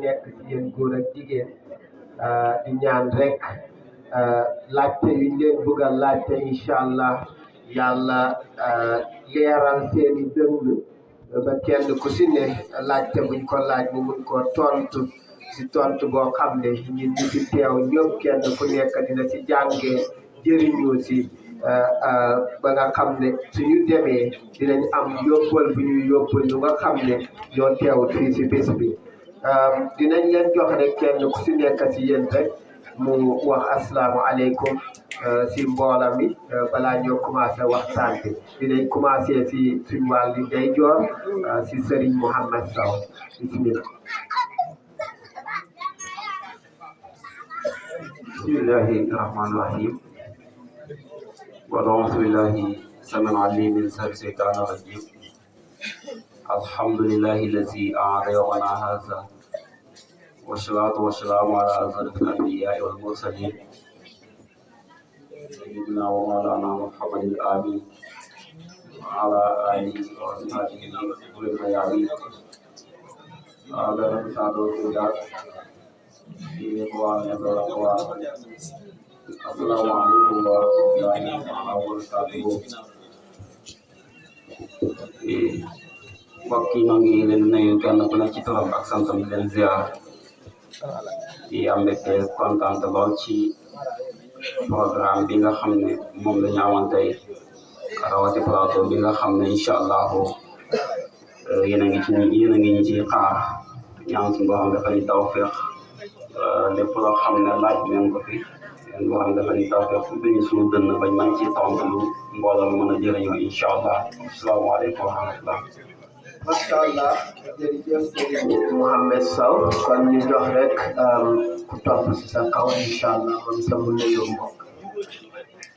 nekk ci yéen góor ak jigéen di ñaan rek laajte yu ñu leen bëgg a laajte incha allah yàlla leeral seeni dënn ba kenn ku si ne laajte buñ ko laaj mu mun koo tontu si tontu boo xam ne ñun ñi fi teew ñëpp kenn ku nekk dina si jàngee jëriñoo si ba nga xam ne suñu demee dinañ am yóbbal bu ñuy yóbbal ñu nga xam ne ñoo teewut fii si bés bi dinañ leen jox rek kenn ku si nekk si yéen rek mu wax asalaamualeykum si mboola mi balaa ñoo commencé waxtaan bi dinañ commencé si suñu wàllu ndeyjoor si Serigne Mohamed Sow bismillah. bismillahi rahmani rahim wa a'uuzu billahi samil alim min sharri shaytani rajim alhamdulillahi allazi a'ada yawmana hadha wassalatu wassalamu ala ashrafil anbiya'i wal mursalin sayyidina wa mawlana muhammadin amin wa ala alihi wa sahbihi ulil bayanin ala sadu sudat ini kuan yang berkuat. Assalamualaikum warahmatullahi wabarakatuh. Mbokk yi ngi leen nuyu kenn ku nekk ci turam ak santam di leen ziar di am mbégte kontaan lool ci programme bi nga xam ne moom la ñu amoon tey rawati plateau bi nga xam ne incha allahu yéen a ngi ñu ci xaar ñaan suñu boo xam dafa ñu tawfeex lépp loo xam ne laaj ngeen ko fi yéen boo xam dafa ñu tawfeex fu ñu suñu dënn bañ mën ci tontu lu mbooloo mi mën a jëriñoo incha allah asalaamaaleykum wa rahmatullah. macha allah jërëjëf Serigne Mohamed Sow kon ñu jox rek ku topp si sa kaw incha allah moom itam mu nuyoo mbokk.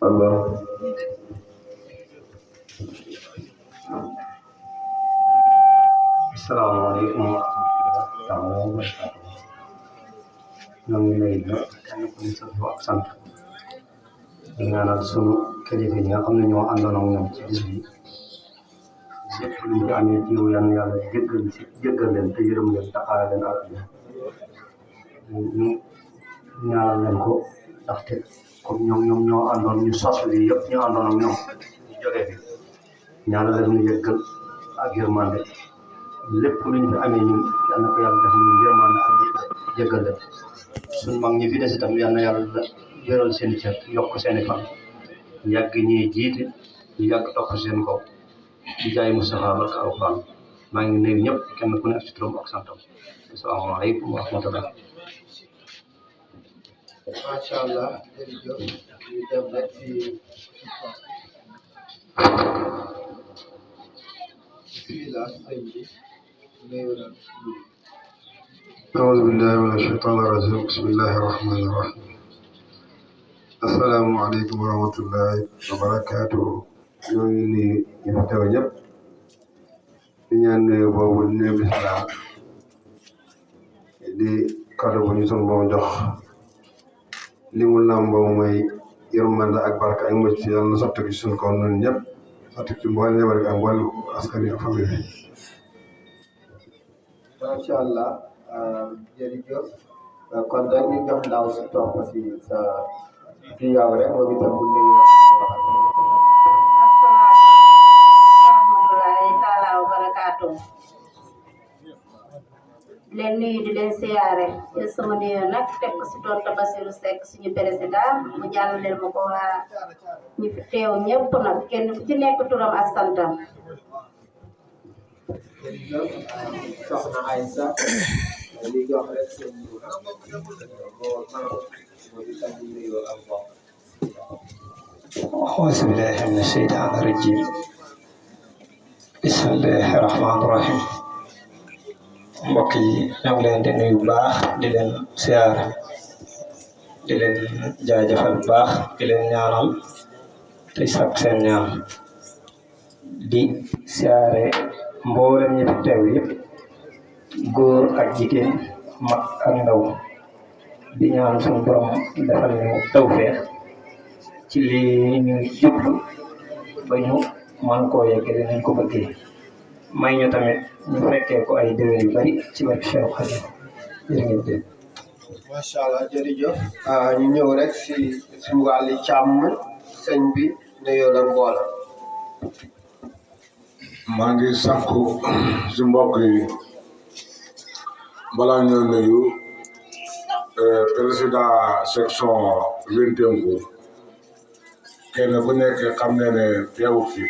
Allah. Asalaamaaleykum wa rahmatulah wa barakatuh. ñoo ngi lay jox kenn ku ne sa tur ak sant di ñaanal sunu kilifa yi nga xam ne ñoo àndoon ak ñoom ci bis bi lépp lu ñu amee jiw yan yàlla jéggal leen te yërëm leen taxaare leen ak ñu ñaanal leen ko ndaxte comme ñoom ñoo àndoon ñu sos lii yëpp ñu àndoon ak ñoom ñu jógee fi ñaanal leen ñu yëggal ak yërmande lépp lu ñu fi amee ñun yal na ko yàlla def ñu yërmande ak jéggal leen suñu mag ñi fi des itam yal na yàlla wéral seen i cër yokk seen i fan yàgg ñuy jiite ñu yàgg topp seen kaw ci jaay Mustafa barka alquran maa ngi nuyu ñëpp kenn ku ne ak ci turam ak santam asalaamaaleykum wa rahmatullah. macha allah jërëjëf ñu dem rek ci bismillah sëñ bi nuyu la. أعوذ بالله من الشيطان الرجيم بسم الله الرحمن الرحيم السلام عليكم ورحمة الله وبركاته ñoo ngi nuyu ñu fi teew ñëpp di ñaan nuyu boobu di nuyu lislaam di kàddu bu ñu sunu boobu jox li mu làmboo mooy yërmande ak barke ak mucc yàlla na sotti ci sunu kaw ñun ñëpp sotti ci mboolem njaboot gi ak mboolem askan wi ak famille bi. macha allah jërëjëf kon rek ñu jox ndaw si topp si sa si yow rek moom itam bu nuyu leen nuyu di leen siyaare jël sama nuyoo nag teg ko si tonton Bassirou Seck suñu président mu jàllaleel ma ko waa ñi fi teew ñëpp nag kenn ku ci nekk turam ak santam. jërëjëf soxna Aïssa li jox rek seen nuyoo ak mbokk. أعوذ بالله من الشيطان الرجيم بسم الله الرحمن الرحيم mbokk yi ñoo ngi leen di nuyu bu baax di leen siyaar di leen jaajëfal bu baax di leen ñaanal tey sàkk seen ñaan di siyaare mboolem ñi fi teew yëpp góor ak jigéen mag ak ndaw di ñaan suñu borom defal ñu tawfeex ci lii ñu jublu ba ñu man koo yeggale nañ ko bëggee may ñu tamit ñu fekkee ko ay déwén yu bari ci barke Cheikh Khadim jërë ngeen jëf. macha allah jërëjëf ñu ñëw rek si suñu wàlli càmm sëñ bi nuyoo la mboola. maa ngi sàkku si mbokk yi balaa ñoo nuyu président section 21 kenn ku nekk xam ne ne teewut fi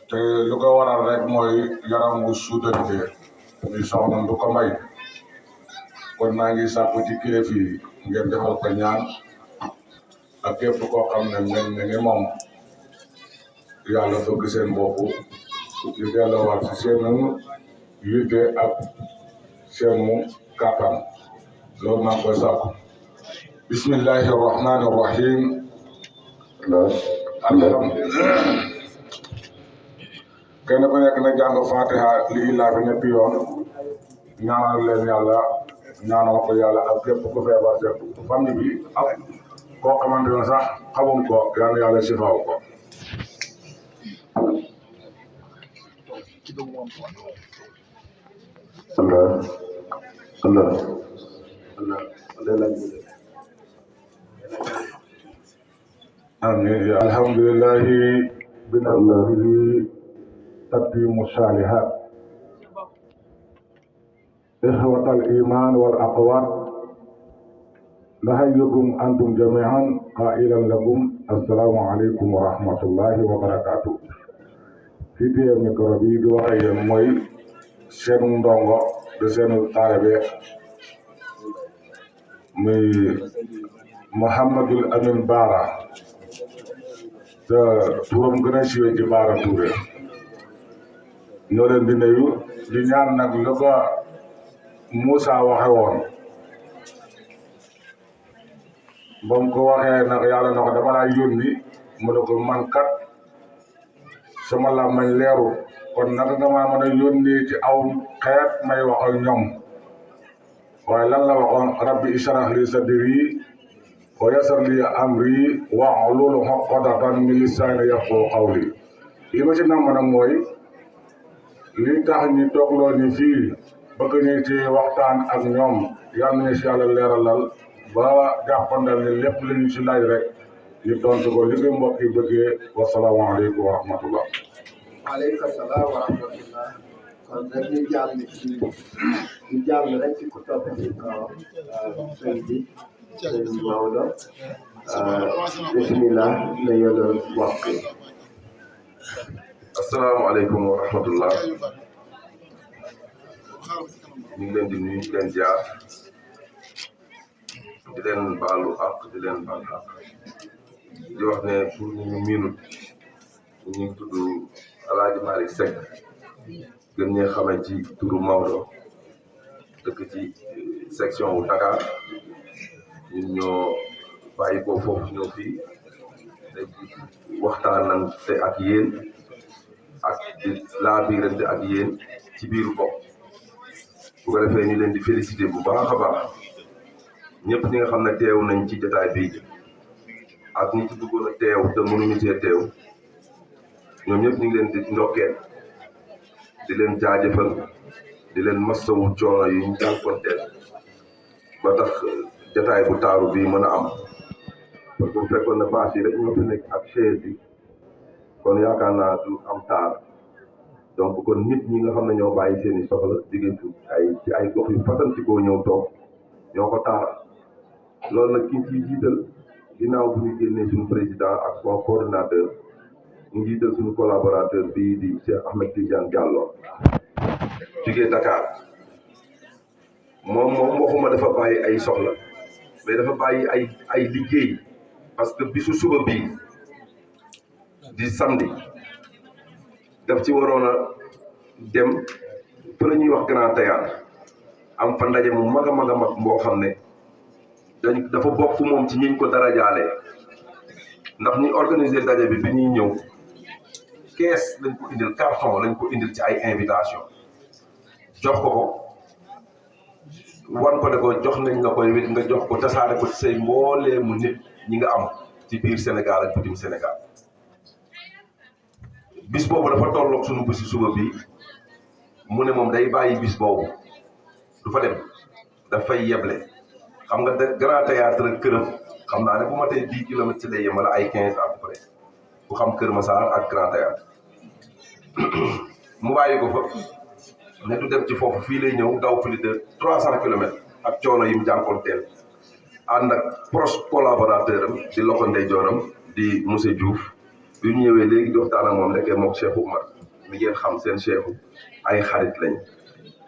te lu ko waral rek mooy yaram wu suutante muy soxna du ko may kon maa ngi sàkku ci kilifa yi ngeen defal ko ñaan ak képp koo xam ne mel na ni moom yàlla bëgg seen bopp di delluwaat si seen yitte ak seen kàttan loolu maa ngi koy sàkku bismillahi rahmani rahim alhamdulillah kenn ku nekk na jàng fatiha li ilaa bi ñetti yoon ñaanal leen yàlla ñaanal ko yàlla ak képp ku feebar seen famille bi ak koo xamante ne sax xamum ko yàlla yàlla sifaaw ko amin ya alhamdulillahi bina'matihi تتم الصالحات إخوة الإيمان والأقوات نحييكم أنتم جميعا قائلا لكم السلام عليكم ورحمة الله وبركاته في ميكرو بي دي waxee mooy seen ndongo de seen taalibe muy Mouhamadul Amin Bara te turam gën a siiwee ci Bara Touré ñoo leen di nuyu di ñaan nag lu ko Moussa waxe woon ba mu ko waxee nag yàlla na ko dama laa yónni mu ne ko man kat sama làmmiñ leeru kon naka nga maa mën a yónni ci aw xeet may wax ak ñoom waaye lan la waxoon rabbi ishrah li sadri wa yassir li amri wahlul uqdatan min lisani yafqahu qawli li ma ci nam nag mooy li tax ñu toogloo ni fii bëgg ñu ci waxtaan ak ñoom yal nañu si yàlla leeralal ba jàppandal ni lépp lu ñu si laaj rek ñu tontu ko li ko mbokk yi bëggee wasalaamaaleykum wa rahmatullah. waaleykum salaam wa rahmatullah. kon rek ñu jàll rek ci ku topp ci kaw sëñ bi sëñ Maodo bismillah na yàlla wax. asalaamaaleykum wa rahmatullah ñu ngi leen di nuyu di leen jaar di leen baalu ak di leen baal ak di wax ne pour ñu miinut ñu ngi tudd Alaaji Malick Seck gën ñee xamee ci turu Maodo dëkk ci section wu Dakar ñun ñoo bàyyi ko foofu ñëw fii waxtaanante ak yéen ak di laabirante ak yéen ci biiru bopp bu ko defee ñu leen di féliciter bu baax a baax ñëpp ñi nga xam ne teew nañ ci jotaay bii ak ñi ci bëggoon a teew te mënuñu cee teew ñoom ñëpp ñu ngi leen di ndokkeel di leen jaajëfal di leen masawu coono yi ñu jànkonteel ba tax jotaay bu taaru bii mën a am parce que bu fekkoon ne bâche yi rek ñoo fi nekk ak chaise yi kon yaakaar naa du am taar donc kon nit ñi nga xam ne ñoo bàyyi seen i soxla jigéen ci ay gox yu fasantikoo ñëw toog ñoo ko taaral loolu nag ki ciy jiital ginnaaw bu ñu génnee suñu président ak son coordinateur ñu jiital suñu collaborateur bii di Cheikh Ahmed Tidiane Diallo jugee Dakar moom waxuma dafa bàyyi ay soxla mais dafa bàyyi ay liggéey parce que bisu suba bii di samedi daf ci waroon a dem fa la ñuy wax Grand Théâtre am fa ndaje mu mag a mag a mag boo xam ne dafa bokk moom ci ñiñ ko dara jaale ndax ñi organiser ndaje bi ñuy ñëw kees lañ ko indil carton lañ ko indil ci ay invitation jox ko wan ko ne ko jox nañ la koy wit nga jox ko tasaare ko ci say mbooleemu nit ñi nga am ci biir Sénégal ak bitim Sénégal bis boobu dafa tolloog suñu bési suba bi mu ne moom day bàyyi bis boobu du fa dem dafay yeble xam nga grand théâtre këram xam naa ne bu ma tey 10 kilomètres ci lay yem wala ay 15 à peu près ku xam Kër Massar ak grand théâtre mu bàyyi ko fa ne du dem ci foofu fii lay ñëw daw plus de 300 kilomètres ak coono yi mu jànkoonteel ànd ak proche collaborateur am di loxo ndeyjooram di monsieur Diouf bi ñu ñëwee léegi di waxtaan ak moom nekkee moom Cheikh Oumar mi ngeen xam seen cheikh ay xarit lañ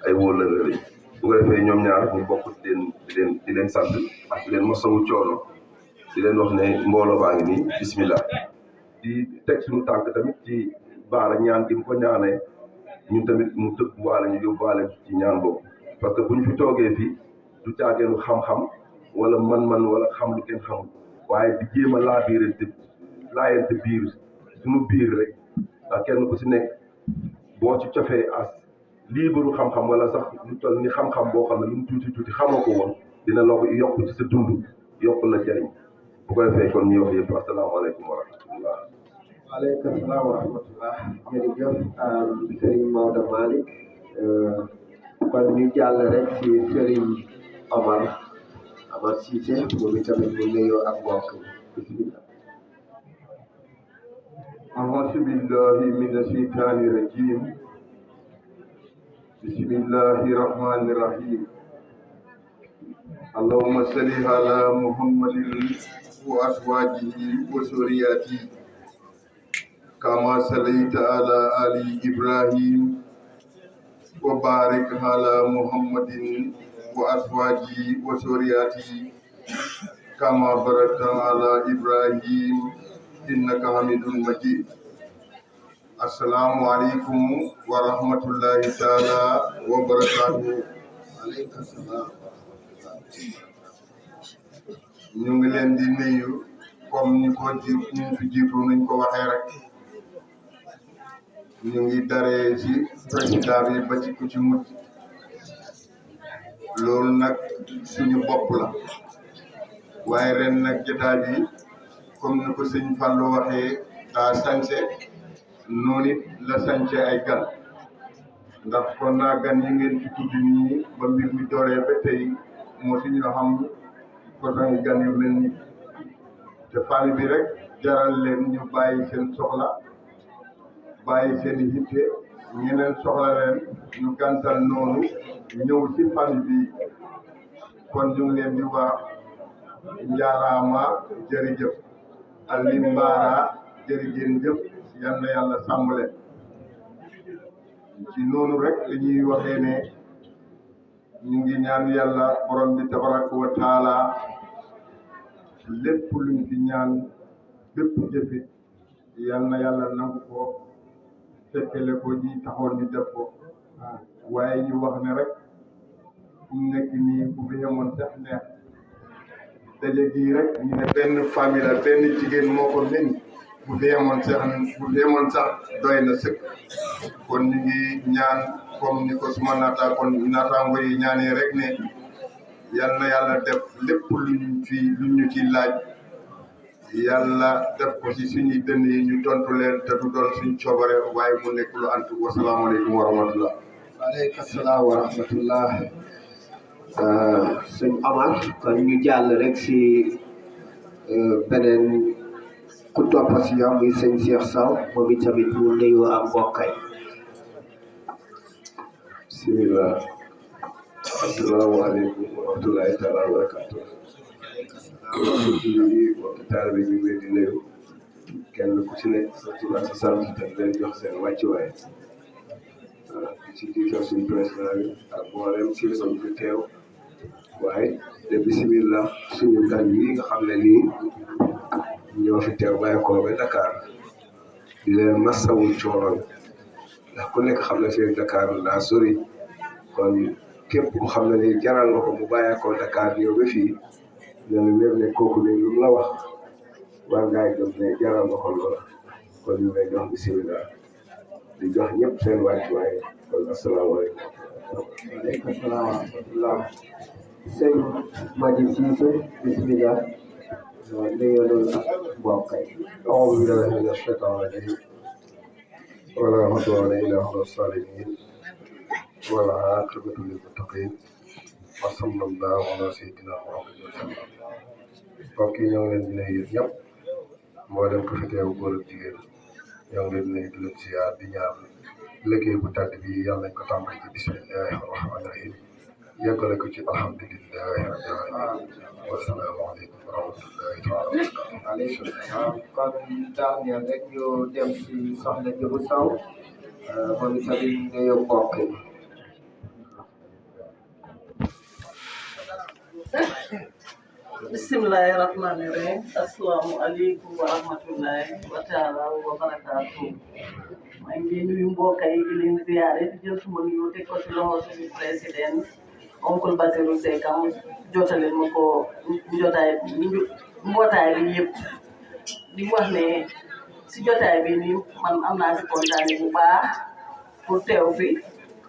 ay wóolëre lañ bu ko defee ñoom ñaar ñu bokk di leen sant ak di leen masawu coono di leen wax ne mbooloo baa ngi nii bismillah di teg suñu tànk tamit ci baara ñaan di mu ko ñaanee ñun tamit mu tëgg waale ñu yóbbaale ci ñaan boobu parce que bu ñu fi toogee fii du caageenu xam-xam wala man-man wala xam lu kenn xamul waaye di jéem a laayante biir suñu biir rek ndax kenn ku si nekk boo ci cofee as liibaru xam-xam wala sax lu toll ni xam-xam boo xam ne lu mu tuuti xamoo ko woon dina la ko yokk ci sa dund yokk la jëriñ bu ko defee kon ñuy wax yëpp asalaamaaleykum wa rahmatullah. waaleykum salaam wa rahmatullah jërëjëf Serigne Maodo Malick kon ñu jàll rek ci Serigne Omar Cissé moom itamit mu nuyoo ak mbokk bismillah. أعوذ بالله من الشيطان الرجيم بسم الله الرحمن الرحيم اللهم صل على محمد وأزواجه وذريته كما صليت على آل إبراهيم وبارك على محمد وأزواجه وذريته كما باركت على إبراهيم إنك حميد مجيد السلام عليكم ورحمة الله تعالى وبركاته. waaleykum salaam. ñu ngi leen di nuyu comme ñu fi jiitu nañ ko waxee rek ñu ngi daree ci président bi ba ci ku ci mujj loolu nag suñu bopp la waaye ren nag jotaay bi comme ni ko sëñ Fallou waxee daa sañse noonu it la sañse ay gan ndax kon naa gan yi ngeen ci tudd nii ba mbir mi dooree ba tey moo si ñu xam façon gan yu mel ni te famille bi rek jaral leen ñu bàyyi seen soxla bàyyi seen yitte ñeneen soxla leen ñu gàntal noonu ñëw ci famille bi kon ñu ngi leen di wax njaaraama jërëjëf Ali Mbara jërëjëf yal na yàlla sàmm leen ci noonu rek li ñuy waxee ne ñu ngi ñaan yàlla borom bi tabaraka wa taala lépp luñ fi ñaan bépp jëfit yal na yàlla nangu ko fekkele ko ji taxoon ñu def ko waaye ñu wax ne rek fu mu nekk nii bu fi yemoon sax neex daje gii rek ñu ne benn famille la benn jigéen moo ko meññ bu fi yemoon sax doy na sëkk kon ñu ngi ñaan comme ni ko suma naataango yi ñaanee rek ne yal na yàlla def lépp luñ ñu ci laaj yàlla def ko ci suñuy dënn yi ñu tontu leen te du doon suñ coobare waaye mu nekk lu antu wasalaamaaleykum wa rahmatullah. waaleykum salaam wa rahmatullah. sëñ Omar kon ñu jàll rek si beneen ku topp si yow muy sëñ Cheikh Sow moom itamit mu nuyoo ak mbokkay. bismillah asalaamaaleykum wa rahmatullahi taala wa barakatuh. mbokki taalibe bi ñu ngi leen di nuyu kenn ku ci nekk sa tur ak sa sant te leen jox seen wàccuwaay ci jiital suñu président bi ak mboolem kilifa bi fi teew waaye de bismillah suñu gan yi nga xam ne nii ñoo fi teew bàyyi ko ba Dakar di leen masawul coono ndax ku nekk xam ne fii Dakar daa sori kon képp ku xam ne nii jaral nga ko mu bàyyi ko Dakar ñëw ba fii ne la wér ne kooku ne lu mu la wax war ngaa gëm ne jaral nga ko loola kon ñu lay jox bismillah di jox ñëpp seen wàccuwaay kon asalaamaaleykum. waaleykum salaam wa rahmatullah. sëñ Madi Cissé bismillah nuyoo loolu ak mbokkay. أعوذ بالله من الشيطان الرجيم ولا عدوان إلا على الظالمين والعاقبة للمتقين wa sallallahu ala sayyidina Muhammad wa sallam. mbokk yi ñoo ngi leen di nuyu ñëpp mboolem ku fi teew góor ak jigéen ñoo ngi leen di nuyu di leen ziar di ñaan liggéey bu tàdd bi yàlla nañ ko tàmbali ci bismillahi rahmaani rahim yeggale ko ci alhamdulillahi rabbil alamin wa salaamu aleykum wa rahmatullahi taala wa barakatuh. aleykum salaam kon dernier rek ñu dem ci soxna Jëbu Saw moom itamit nuyu mbokk yi. bismillahi rahmani rahim assalamu aleykum wa rahmatullahi wa taala wa barakatuh. maa ngi nuyu mbokk yi di leen ziare di jël suma nuyoo teg ko ci loxo suñu président oncle Basirou Seck am jotaleel ma ko mbootaay bi yëpp di wax ne si jotaay bi nii man am naa si kontaan bu baax pour teew fi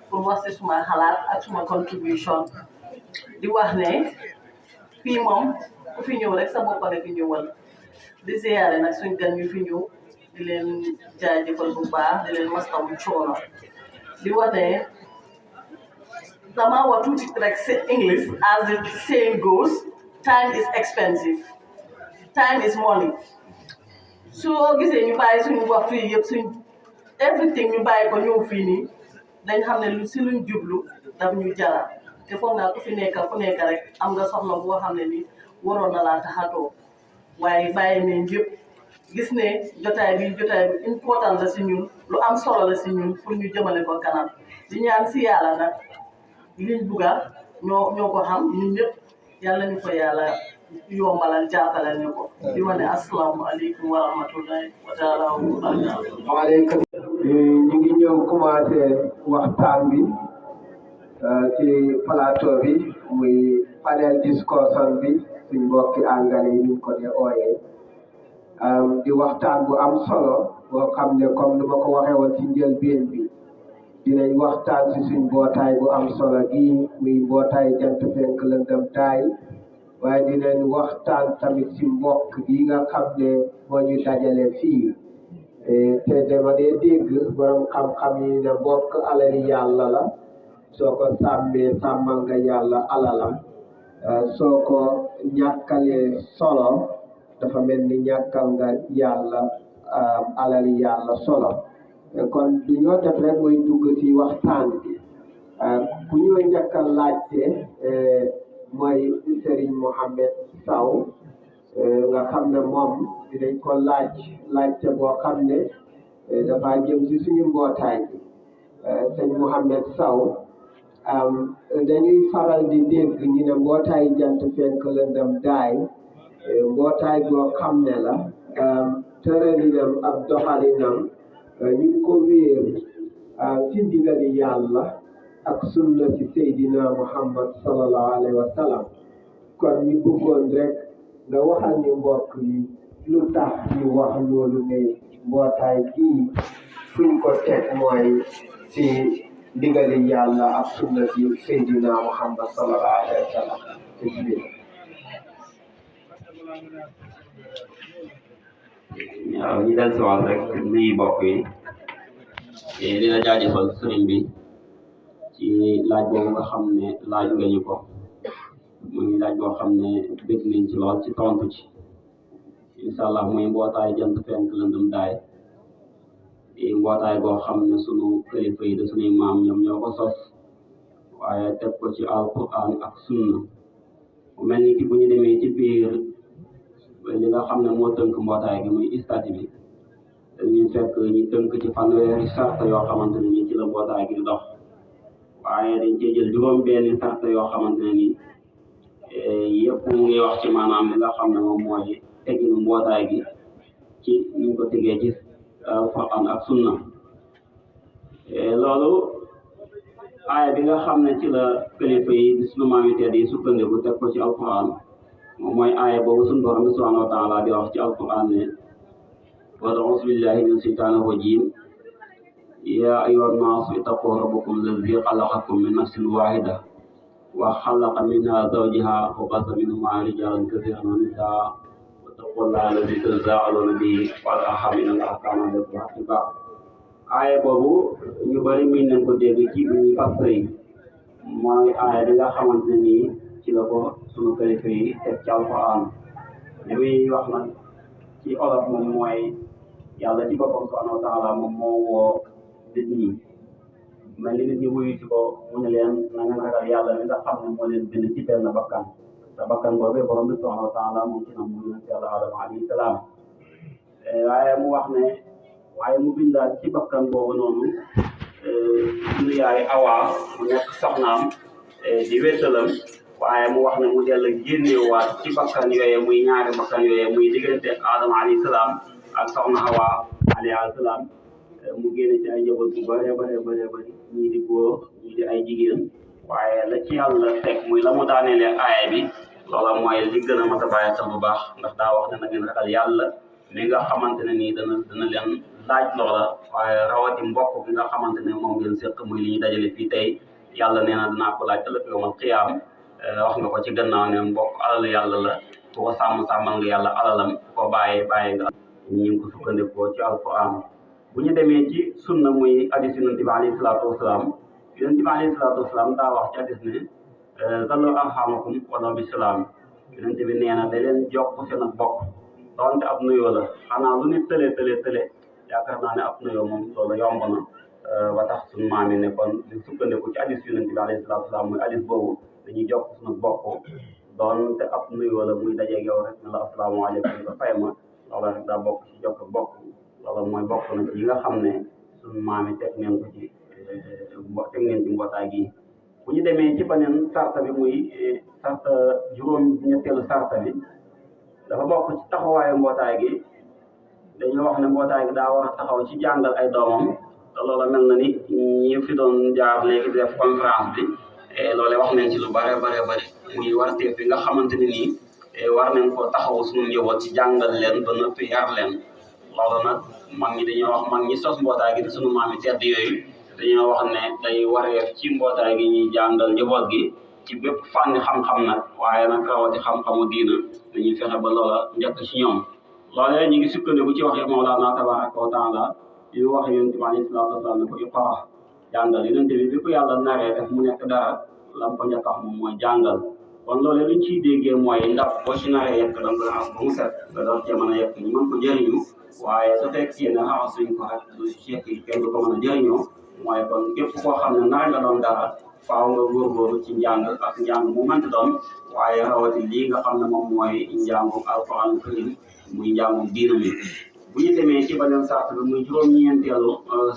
pour wax si suma xalaat ak suma contribution di wax ne fii moom ku fi ñëw rek sa bopp la fi ñëwal di ziare nag suñ gan yu fi ñëw di leen jaajëfal bu baax di leen mastawu coono di wax ne dama wax tuuti rek si English as the saying goes time is expensive time is money soo gisee ñu bàyyi suñu waxtu yi yëpp suñ everything ñu bàyyi ko ñëw fii nii dañ xam ne lu si luñ jublu daf ñu jara te foog naa ku fi nekk rek am nga soxla boo xam ne ni waroon na laa taxatoo waaye bàyyi nañ yëpp gis ne jotaay bi important la si ñun lu am solo la si ñun pour ñu jëmale ko kanam di ñaan si yàlla nag liñ bugga ñoo ko xam ñun ñëpp yàlla ñu ko yàlla yombalal jàppalal ñu ko di wane asalaamaaleykum wa rahmatullahi wa taala wa barakatuh. waaleykum ñu ngi ñëw commencé waxtaan bi ci plateau bi muy panel discussion bi suñ mbokki àngale yi ñu ko dee ooyee di waxtaan bu am solo boo xam ne comme ni ma ko waxee woon ci njëlbéen bi dinañ waxtaan ci suñ mbootaay bu am solo gi muy mbootaay jant fenk lëndëm taay waaye dinañ waxtaan tamit ci mbokk gi nga xam ne moo ñu dajale fii te dama dee dégg borom xam-xam yi ne mbokk alali yàlla la soo ko sàmmee sàmmal nga yàlla alalam soo ko ñàkkalee solo dafa mel ni ñàkkal nga yàlla alali yàlla solo kon du ñoo def rek mooy dugg ci waxtaan bi ku ñoo njëkk a laajte mooy Serigne Mohamed Saw nga xam ne moom dinañ ko laajte boo xam ne dafa jëm ci suñu mbootaay bi sëñ Mohamed Saw dañuy faral di dégg ñu ne mbootaay jant fenk lëndëm daay mbootaay boo xam ne la tëralinam ak doxalinam ñu ko wéer ci ndigali yàlla ak sunna ci Seydina Muhammad sallallahu alayhi wa sallam kon ñu bëggoon rek nga waxal ñu mbokk yi lu tax ñu wax loolu ne mbootaay gii fuñ ko teg mooy ci ndigali yàlla ak sunna ci Seydina Muhammad sallallahu alayhi wa sallam waaw ñu del siwaat rek nuyu mbokk yi dina jaajëfal sëriñ bi ci laaj boobu nga xam ne laaj nga ñu ko muy laaj boo xam ne bëgg nañ ci lool ci tontu ci incha allah muy mbootaay jant fenk lëndëm daay mbootaay boo xam ne sunu kilifa yi da sunuy maam ñoom ñoo ko sos waaye teg ko ci alquran ak sunna mu mel ni ki bu ñu demee ci biir li nga xam ne moo tënk mbootaay gi muy statut bi dañuy fekk ñu tënk ci fanweeri sart yoo xamante ne ni ci la mbootaay gi di dox waaye dañ cee jël juróom benni sart yoo xamante ne ni yëpp mu ngi wax ci maanaam li nga xam ne moom mooy teginu mbootaay gi ci niñ ko tegee ci alquran ak sunna loolu aaya bi nga xam ne ci la kilifa yi di sunu maam yi tedd yi sukkandiku teg ko ci alquran moom mooy aaya boobu sunu borom bi subhanahu wa taala di wax ci alquran ne wala auzu billahi min shaytaani rajim ya ayyuha nnaasu ittaqu rabbakum allazi xalaqakum min nafsin wahida wa xalaqa minha zawjaha wa bassa minhuma rijalan kasiran wa nisaa wattaqullaha allazi tasaaluna bihi wal arham inna allaha kaana alaykum raqiba aaya boobu ñu bari miin nañ ko dégg ci bi ñuy fas sëy mooy aaya bi nga xamante ne nii ci la ko sunu kilifa yi teg ci alquran li muy wax nag ci olof moom mooy yàlla ci boppam subhanahu wa taala moom moo woo nit ñi mel ni nit ñi wuyu ci ko mu ne leen na ngeen ragal yàlla mi nga xam ne moo leen bind ci benn bakkan te bakkan boobee borom bi subhanahu wa taala moom ci na mu yonent yàlla Adama alayhi salaam waaye mu wax ne waaye mu bindaat ci bakkan boobu noonu sunu yaay Awa mu nekk soxnaam di wéttalam waaye mu wax ne mu dellu génneewaat ci bakkan yooyee muy ñaari bakkan yooyee muy diggante Adama alayhi salaam ak soxna Awa alayhi salaam mu génne ci ay njaboot bu bëree bëri ñii di góor ñii di ay jigéen waaye la ci yàlla teg muy la mu daanelee aaya bi loola mooy li gën a mat a bàyyi xel bu baax ndax daa wax ne na ngeen ragal yàlla mi nga xamante ne nii dana leen laaj loola waaye rawati mbokk bi nga xamante ne moom ngeen séq muy li ñu dajale fii tey yàlla nee na dinaa ko laaj ëllëg yawmal qiyaam wax nga ko ci gannaaw ne mbokk alalu yàlla la ku ko sàmmal nga yàlla alalam koo bàyyee nga ñu ngi ko sukkandikoo ci alquran bu ñu demee ci sunna muy hadis yonent bi alayhi salaatu wasalaam yonent bi alayhi salaatu wasalaam daa wax ci hadis ne sallu arhamakum wala bisalaam yonent bi nee na da leen jokk seen ak bokk donte ab nuyoo la xanaa lu nit tële yaakaar naa ne ab nuyoo moom loolu yomb na ba tax suñu maam yi ne kon di sukkandiku ci hadis yonent bi alayhi salaatu wasalaam muy hadis boobu dañuy jokk suñu bokk donte ab nuyoo la muy dajeeg yow rek ne la asalaamaaleykum nga fay ma loolu rek daa bokk ci jokk bokk loolu mooy bokk na ci yi nga xam ne suñu maam yi teg neen ko ci mbootaay gi bu ñu demee ci beneen sarta bi muy sarta juróom-ñetteelu sarta bi dafa bokk ci taxawaayu mbootaay gi dañuy wax ne mbootaay gi daa war a taxaw ci jàngal ay doomam te loola mel na ni ñi fi doon jaar léegi def conférence bi loole wax nañ ci lu bare muy warteef bi nga xamante ne nii war nañ ko taxaw suñu njaboot ci jàngal leen ba noppi yar leen loolu nag mag ñi dañoo wax mag ñi sos mbootaay gi di sunu maam yi tedd yooyu dañoo wax ne day wareef ci mbootaay gi ñuy jàngal njaboot gi ci bépp fànni xam-xam nag waaye nag rawati xam-xamu diina dañuy fexe ba loola njëkk ci ñoom loolee ñu ngi sukkandiku ci waxi Mawlana tabaraka wa taala yu wax yonent bi alayhi salaatu wasalaam ne ko iqra jàngal yonent bi ko yàlla naree def mu nekk dara lam ko njëkk a wax moom mooy jàngal kon loolee luñ ciy déggee mooy ndax boo ci naree yekk da nga koy raxas ba mu set nga doon cee mën a yekk ñu mën ko jëriñu waaye su fekkee ne raxasuñ ko rek du ci yekk kenn du ko mën a jëriñoo mooy kon képp koo xam ne nar nga doon dara faaw nga góorgóorlu ci njàng ak njàng mu mënti doon waaye rawati lii nga xam ne moom mooy njàngum alquran karim muy njàngum diina mi bu ñu demee ci beneen sart bi muy juróom-ñeenteelu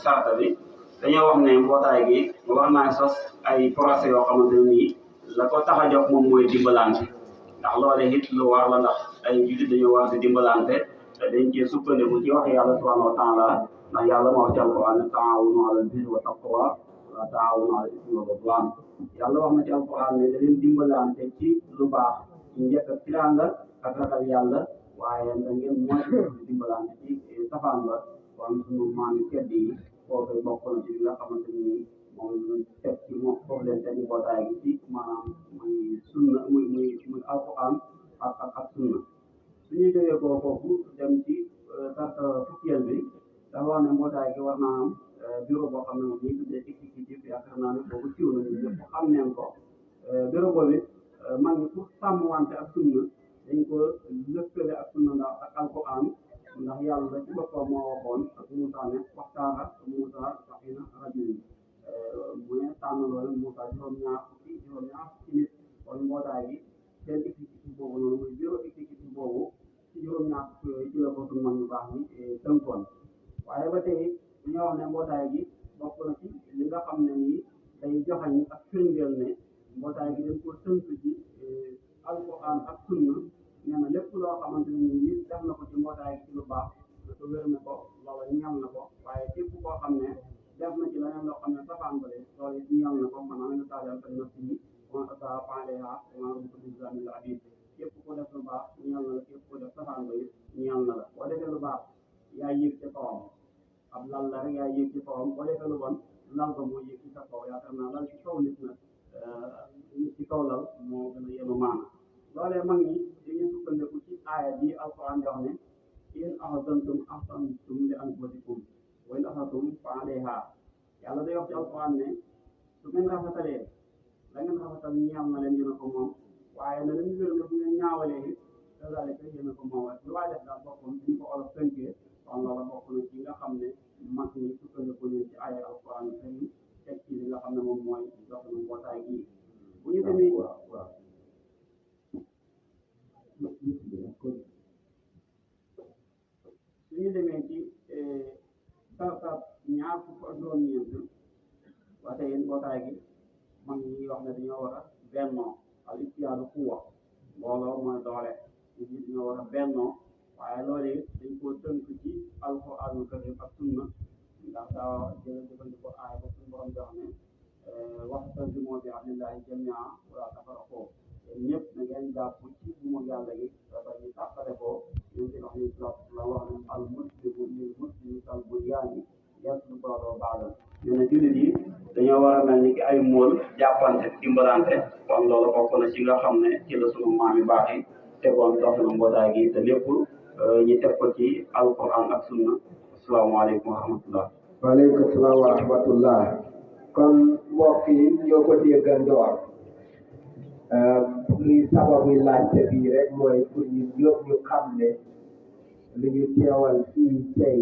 sart bi dañoo wax ne mbootaay gi war naa sos ay procès yoo xamante ne nii la ko tax a jóg moom mooy dimbalante ndax loole it lu war la ndax ay jullit dañoo war di dimbalante te dañ cee sukkandiku ci wax yàlla subhanahu wa taala ndax yàlla moo wax ci alquran ne taawunu alal birri wa taqwa wala taawunu alal ismi wal udwan yàlla wax na ci alquran ne da leen dimbalante ci lu baax ci njëkk ak tiraanga ak ragal yàlla waaye da ngeen moytu di dimbalante ci safaan ba kon sunu maam yi tedd yi foofu bokk na ci li nga xamante ni moom teg ci moom foofu leen teg mbootaay gi ci maanaam muy sunna muy alquran ak sunna suñu jógee ko foofu dem ci sarta fukkeel bi dafa wax ne mbootaay gi war naa am bureau boo xam ne moom ñuy tuddee exécutif yaakaar naa ne boobu siiw na ñëpp xam neen ko bureau boobu it mag ñi pour sàmmwante ak sunna dañ ko lëkkale ak sunna ndax ak alquran ndax yàlla ci boppam moo waxoon ak Moussa ne waxtaara Moussa saxina rajulin mu ne tànn loolu Moussa juróom-ñaar fukki nit kon mbootaay gi seen exécutif boobu noonu muy bureau exécutif boobu ci juróom-ñaar fukki yooyu ci la ko suñu mag ñu baax ni tënkoon waaye ba tey dañoo wax ne mbootaay gi bokk na ci li nga xam ne nii day joxañ ak firndeel ne mbootaay gi dañ ko tënk ci alquran ak sunna nee na lépp loo xamante ne nii nit def na ko ci mbootaay gi ci lu baax dafa wér na ko loola ñeel na ko waaye képp koo xam ne def na ci leneen loo xam ne safaan ba loolu it ñeel na ko maanaam ñu taajal fa na si on asa pandeha maanaam ko islamil abid képp ko def lu baax ñeel na la képp ko def safaan ba it ñeel na la boo defee lu baax yaa yëg ci kawam ab lal la rek yaa yëg ci kawam boo defee lu bon lal ba moo yëg ci sa kaw yaakaar naa lal ci kaw nit nag nit ci kaw lal moo gën a yenu maana loolee mag ñi dañuy sukkandiku ci aaya bi alquran di wax ne in ahsantum ahsantum li anfusikum wa in asatum fa alayha yàlla day wax ci alquran ne su ngeen rafetalee la ngeen rafetal ñeel na leen yéen a ko moom waaye na leen wér ne bu ngeen ñaawalee it daalika yéen a ko moom lu waay def daal boppam ñu ko olof tënkee kon loola bokk na ci nga xam ne mag ñi sukkandiku leen ci ay alquran karim teg ci li nga xam ne moom mooy doxinu mbootaay gi bu ñu demee suñu demee ci sartab ñaar fukk ak juróom-ñeent ba tey mbootaay gi mag ñi wax ne dañoo war a bennoo al ittihaadu quwwa mbooloo mooy doole nit ñi dañoo war a bennoo waaye loolu it dañ koo tënk ci alquraanul karim ak sunna ndax daa jëfandikoo aaya ba suñu borom jox ne wa'tasimu bi hablillahi jamii'an wa laa tafarraqu ñëpp na ngeen jàpp ci buumu yàlla gi dafa ñu tàqale ko ñu ngi wax ni la wax ne al muslimu lil muslimi kal bunyaani yasuddu ba'duhu ba'dan ñu ne jullit yi dañoo war a mel ni ki ay mool jàppante dimbalante kon loolu bokk na ci nga xam ne ci la sunu maam yu baax yi tegoon doxinu mbootaay gi te lépp ñu teg ko ci alquran ak sunna asalaamaaleykum wa rahmatullah. waaleykum salaam wa rahmatullah. kon mbokk yi ñoo ko déggandoor luy sababu laajte bii rek mooy pour ñun ñëpp ñu xam ne li ñu teewal fii tey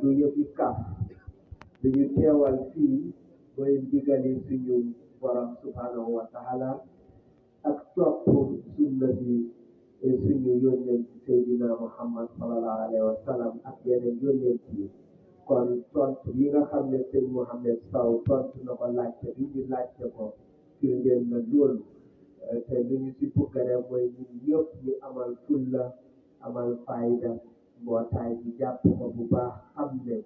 du yëfi kaf li ñu teewal fii mooy ndigali suñu borom subhanahu wa taala ak topp sunna bi suñu yónnent Seydina Muhammad sallallahu alayhi wa sallam ak yeneen yónnent yi kon tontu yi nga xam ne sëñ Mouhamed Sow tontu na ko laajte bi ñu laajte ko firndeel na loolu te lu ñu si bugg rek mooy ñun ñëpp ñu amal fulla amal fayda mbootaay bi jàpp ko bu baax xam ne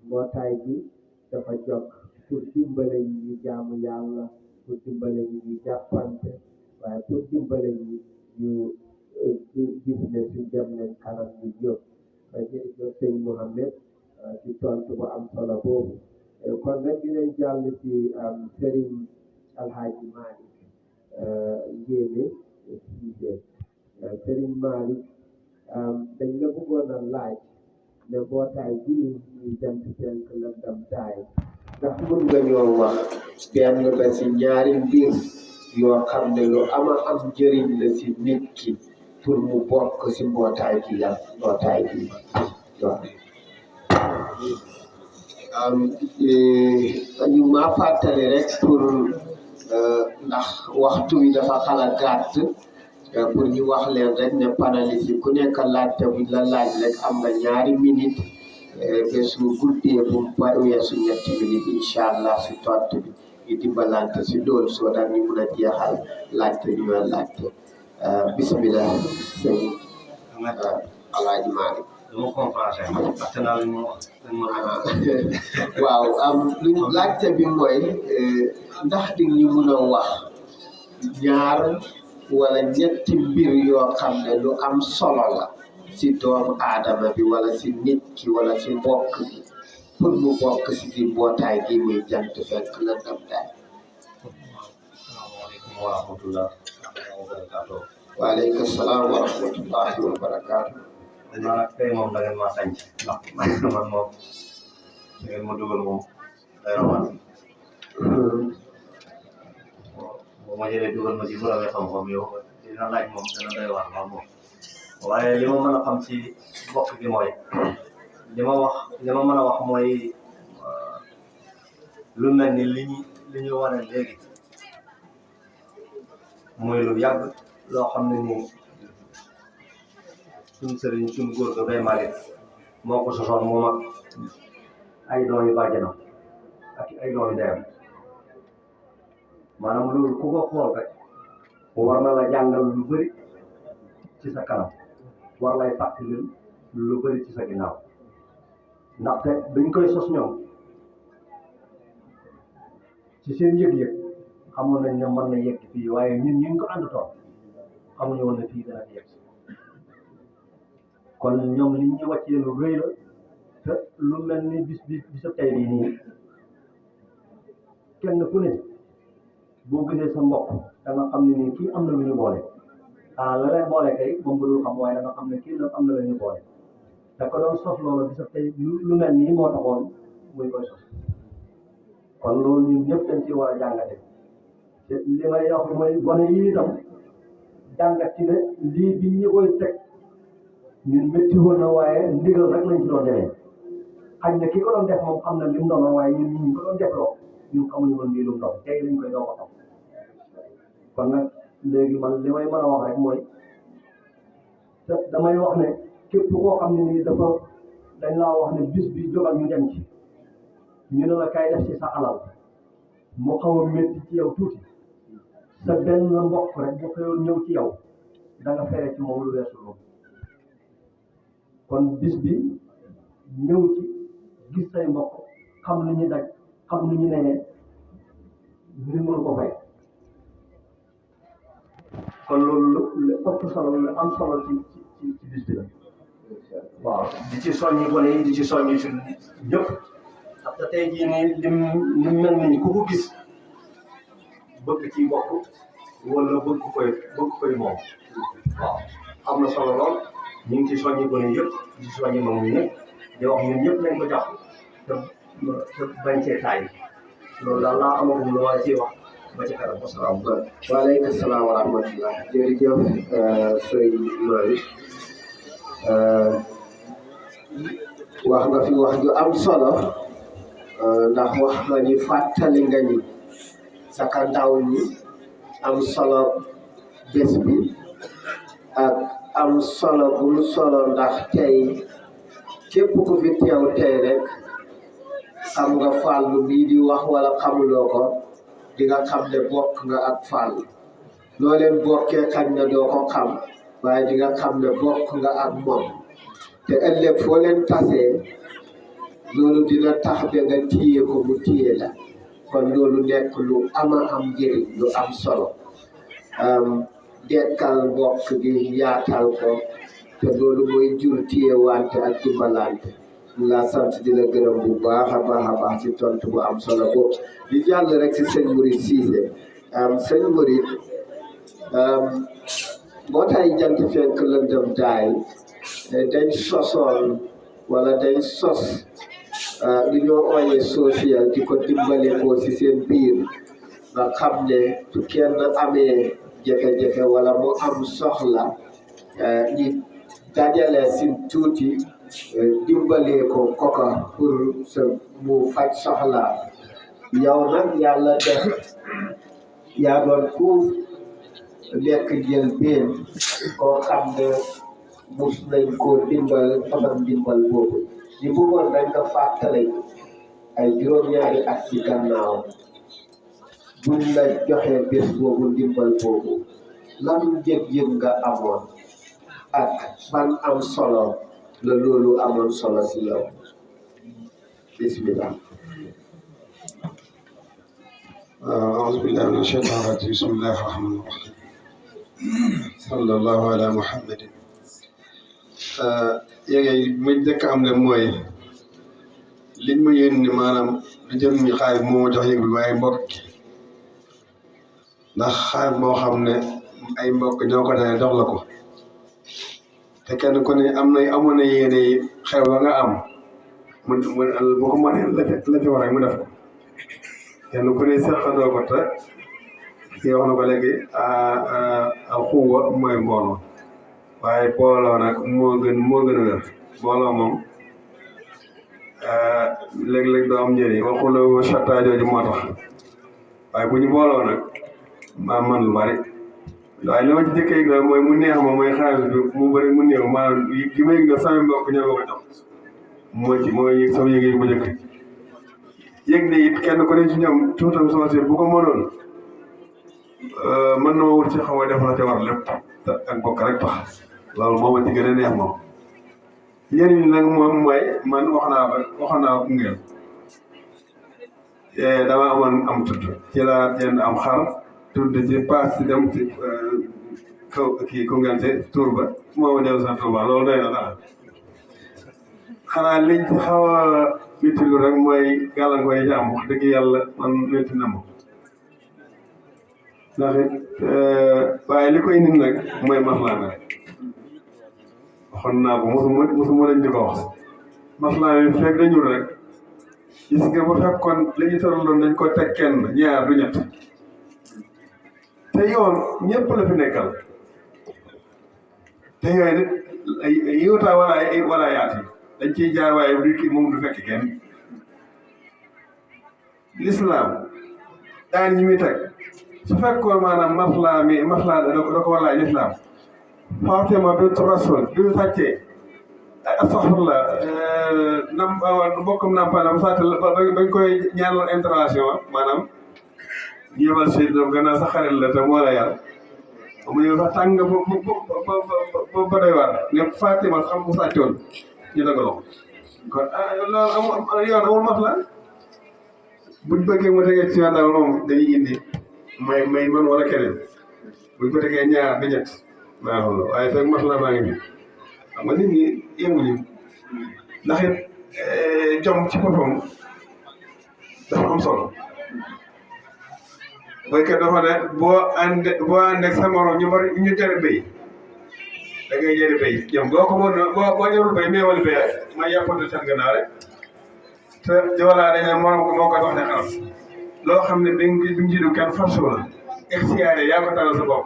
mbootaay bi dafa jog pour dimbale ñi ñu jaamu yàlla pour dimbale ñi ñu jàppante waaye pour dimbale ñi ñu gis ne su dem nañ kanam ñu jóg jërëjëf sëñ Mouhamed ci tontu bu am solo boobu kon nag dinañ jàll ci Serigne Alhaji Malick Ndiémé Cissé Serigne Malick dañ la bëggoon a laaj ne mbootaay bii ñuy Jant Fenk Lëndëm Taay ndax mën nga ñoo wax benn ba si ñaari mbir yoo xam ne lu ama am njëriñ la si nit ki pour mu bokk si mbootaay gi yàlla mbootaay gi waaw ñu ma fàttali rek pour ndax waxtu wi dafa xala gàtt pour ñu wax leen rek ne panélistes yi ku nekk laajte buñ la laaj rek am nga ñaari minute ba su guddee bu mu weesu ñetti minute incha allah si tontu bi ñu dimbalante si loolu soo daan ñu mun a jeexal laajte ñu la laajte bisimilah sëñ Alaaji Malick waaw luñ laajte bi mooy ndax di ñu mun a wax ñaar wala ñetti mbir yoo xam ne lu am solo la si doomu aadama bi wala si nit ki wala si mbokk bi pour mu bokk si biir mbootaay gi muy Jant Fenk Lëndëm Taay. asalaamaaleykum wa rahmatullah wa barakaatu. waaleykum salaam wa rahmatullahi wa barakaatu. tey moom da ngeen maa sañ ndax man moom da ngeen ma dugal moom day rawat boo ma jëlee dugal ma ci borom xam-xam yow dina laaj moom dana doy waar lool moom waaye li ma mën a xam ci bokk gi mooy li ma mën a wax mooy lu mel ni li ñu wane léegi muy lu yàgg loo xam ne nii suñu sëriñ suñu góor ga Baye Malick moo ko sosoon moom ak ay doomi bàjjanam ak ay doomi ndeyam maanaam loolu ku ko xool rek war na la jàngal lu bëri ci sa kanam war lay fàttali lu bëri ci sa ginnaaw ndaxte dañ koy sos ñoom ci seen yëg-yëg xamoon nañ ne mën na yegg fii waaye ñun ñu ngi ko ànd toon xamuñu woon ne fii dana yegg kon ñoom li ñuy wàccee lu rëy la te lu mel ni bis sa tey bii nii kenn ku ne boo gisee sa mbokk da nga xam ne nii kii am na lu ñu boole la leen boole kay moom bu dul xam waaye da nga xam ne kii am na lu ñu boole te ko doon sos loolu bis sa tey lu mel nii moo taxoon muy koy sos kon loolu ñun ñëpp dañ ci war a jàngate te li may wax mooy gone yi itam jàngat ci ne lii bi ñu koy teg ñun métti woon na waaye ndigal rek lañ ci doon demee xañ na ki ko doon def moom xam na li mu doon waaye ñun ñu ko doon defloo ñun xamuñu woon lii lu mu doon tey lañ koy doog a xam kon nag léegi man li may mën a wax rek mooy te damay wax ne képp koo xam ne nii dafa dañ laa wax ne bis bi jógal ñu dem ci ñu ne la kay def ci sa alal mu xaw a métti ci yow tuuti sa benn mbokk rek bu xëyoon ñëw ci yow da nga fere ci moom lu weesu loolu kon bis bi ñëw ci gis say mbokk xam lu ñu daj xam lu ñu nenee ñu mën ko fay kon loolu lu ëpp solo lu am solo ci bis bi la waaw di ci soññi gone yi di ci soññi ci ñëpp parce que tey jii nii lim mel ni ku ko gis bëgg ci bokk wala bëgg koy moom waaw am na solo lool ñu ngi ci soññi gone yëpp di ci soññi moom ñëpp di wax ñun ñëpp nañ ko jàpp te bañ cee taay loolu daal laa amagum lu ma ciy wax ba ci kanam wasalaam. waaleykum salaam wa rahmatullah jërëjëf sëñ Malick wax nga fi wax ju am solo ndax wax nga ni fàttali nga ni saka ndaw ñi am solo bés bi ak am solo bu mu solo ndax tey képp ku fi teew tey rek xam nga fàllu bii di wax wala xamuloo ko di nga xam ne bokk nga ak fàllu loo leen bokkee xañ na doo ko xam waaye di nga xam ne bokk nga ak moom te ëllëg foo leen tasee loolu dina tax ba nga téye ko mu téye la kon loolu nekk lu ama am njëriñ lu am solo dekkal mbokk gi yaatal ko te loolu mooy jur téye wante ak dimbalante la sant di la gërëm bu baax a baax ci tontu bu am solo boobu di jàll rek ci sëñ Mouride Cissé sëñ Mouride mbootaay jant fenk lëndëm daay dañ sosoon wala dañ sos li ñoo ooyee social di ko dimbale ko ci seen biir nga xam ne su kenn amee jafe-jafe wala mu am soxla ñi dajale si tuuti dimbalee ko koka pour mu faj soxla yow nag yàlla def yaa doon ku nekk jël benn koo xam ne mus nañ koo dimbal façon dimbal boobu ñu bëggoon dañ ko fàttali ay juróom-ñaari at ci gannaaw buñ la joxee bés boobu dimbal boobu lan yëg-yëg nga amoon ak ban am solo la loolu amoon solo si yow bismillah أعوذ بالله من الشيطان الرجيم بسم الله الرحمن الرحيم صلى الله على محمد yéegi muy njëkk am ne mooy liñ ma yónni maanaam du jëm ñi xaalis moo ma jox yëg bi waaye mbokk ndax xaalis boo xam ne ay mbokk ñoo ko dane jox la ko te kenn ku ne amoon na yéene xew ba nga am mu bu ko mënee la ci war rek mu def ko kenn ku ne seqandoo ko te kii wax na ko léegi al xuwa mooy mbooloo waaye booloo nag moo gën a wér booloo moom léeg-léeg doo am njëriñ waxuloo chatta jooju moo tax waaye bu ñu booloo nag maa man lu bari waaye li ma ci jëkkee yëg mooy mu neex ma mooy xaalis bi mu bëri mu néew maanaam gi ma yëg na sama mbokk ñoo ma ko jox mooy sama yëg-yëg bu njëkk yëg ne it kenn ku ne ci ñoom tuutam soosé bu ko mënoon mën na ma wut ci xaw a def la te war lépp ak bokk rek tax loolu moo ma ci gën a neex moom njëriñ nag moom mooy man wax naa Koungheul dama amoon am tudd ci laa jënd am xar tudd ci paas ci dem ci kaw kii Koungheul ci tur ba moo ma dellu sa Touba loolu doy na dara xanaa liñ ci xaw a méttilu rek mooy gàllankoor yi ci am wax dëgg yàlla man métti na ma ndax it waaye li koy indi nag mooy maslaa nga rek waxoon naa ko mosuma lañ di ko wax maslaa yi fekk dañul rek gis nga bu fekkoon li ñu tëraloon dañ ko teg kenn ñaar du ñett te yoon ñëpp la fi nekkal te yooyu nit yiwta wala yaati dañ ciy jaar waaye du kii moom du fekk kenn l'islam daan ñi muy teg su fekkoon maanaam maslaa da ko walaay l'islam Fatima bint Rasul bi mu sàccee astaghfirullah mbokkam nampana bu sàcc bañ koy ñaanal intervention maanaam ñu yebal Seydina gannaaw sa xarit la te moo la yar mu ñëw sax tàng ba doy waar ne Fatima xam mu sàccoon ñu dagaloo kon loolu yoon amul masla buñ bëggee mu tegee ci yoon daal moom dañuy indi may man wala keneen buñ ko tegee ñaar ba ñett waaw waaye fekk masla maa ngi fi xam nga nit ñi yënguñu ndax it jom ci boppam dafa am solo baykat dafa ne boo ànd ak sa morom ñu tere béy da ngay jëri béy ñoom boo ko mën boo ñorul béy mais wala béy rek ma yàppante seen gannaaw rek te voilà dañ ne morom ko moo koy wax ne xaram loo xam ne bi nga jiitu kenn force la extiare yaa ko talal sa bopp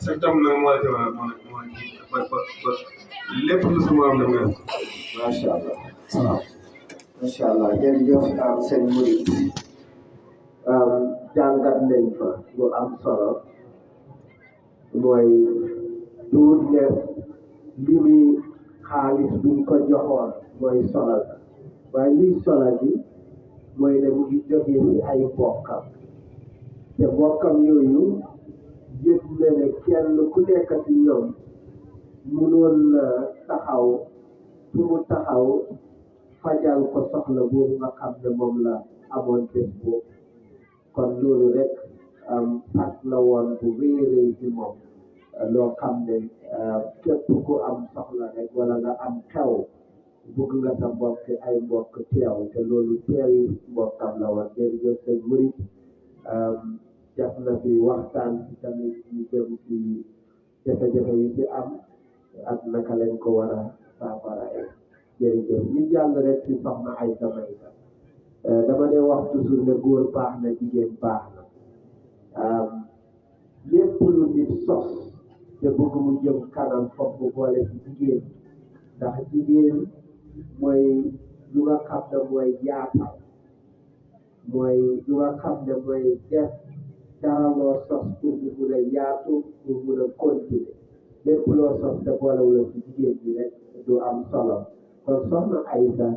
sa jom nag moo la ci war a ba lépp lu sa morom def nga def macha allah macha allah jërëjëf seen murid jàngat nañ fa lu am solo mooy duut ne li muy xaalis buñ ko joxoon mooy solal waaye liy solal bi mooy ne mu ngi jógee ci ay bokkam te bokkam yooyu yëg na ne kenn ku nekk ci ñoom mënoon na taxaw fu mu taxaw fajal ko soxla boobu nga xam ne moom la amoon bés boobu kon loolu rek pat la woon bu réeréy ci moom loo xam ne képp ku am soxla rek wala nga am xew bugg nga sa mbokk ay mbokk teew te loolu teewi mbokkam la woon jërëjëf sëñ Murid def na fi waxtaan ci tamit ñu jëm ci jafe-jafe yu ci am ak naka lañ ko war a saafara jërëjëf ñu jàll rek ci soxna ay Mayta dama dee wax toujours ne góor baax na jigéen baax na lépp lu nit sos te bëgg mu jëm kanam foog mu boole ci jigéen ndax jigéen mooy lu nga xam ne mooy yaatal mooy lu nga xam ne mooy def dara loo sos pour mu mun a yaatu pour mun a continuer lépp loo sos te boolewula ci jigéen bi rek du am solo kon soxna Aysa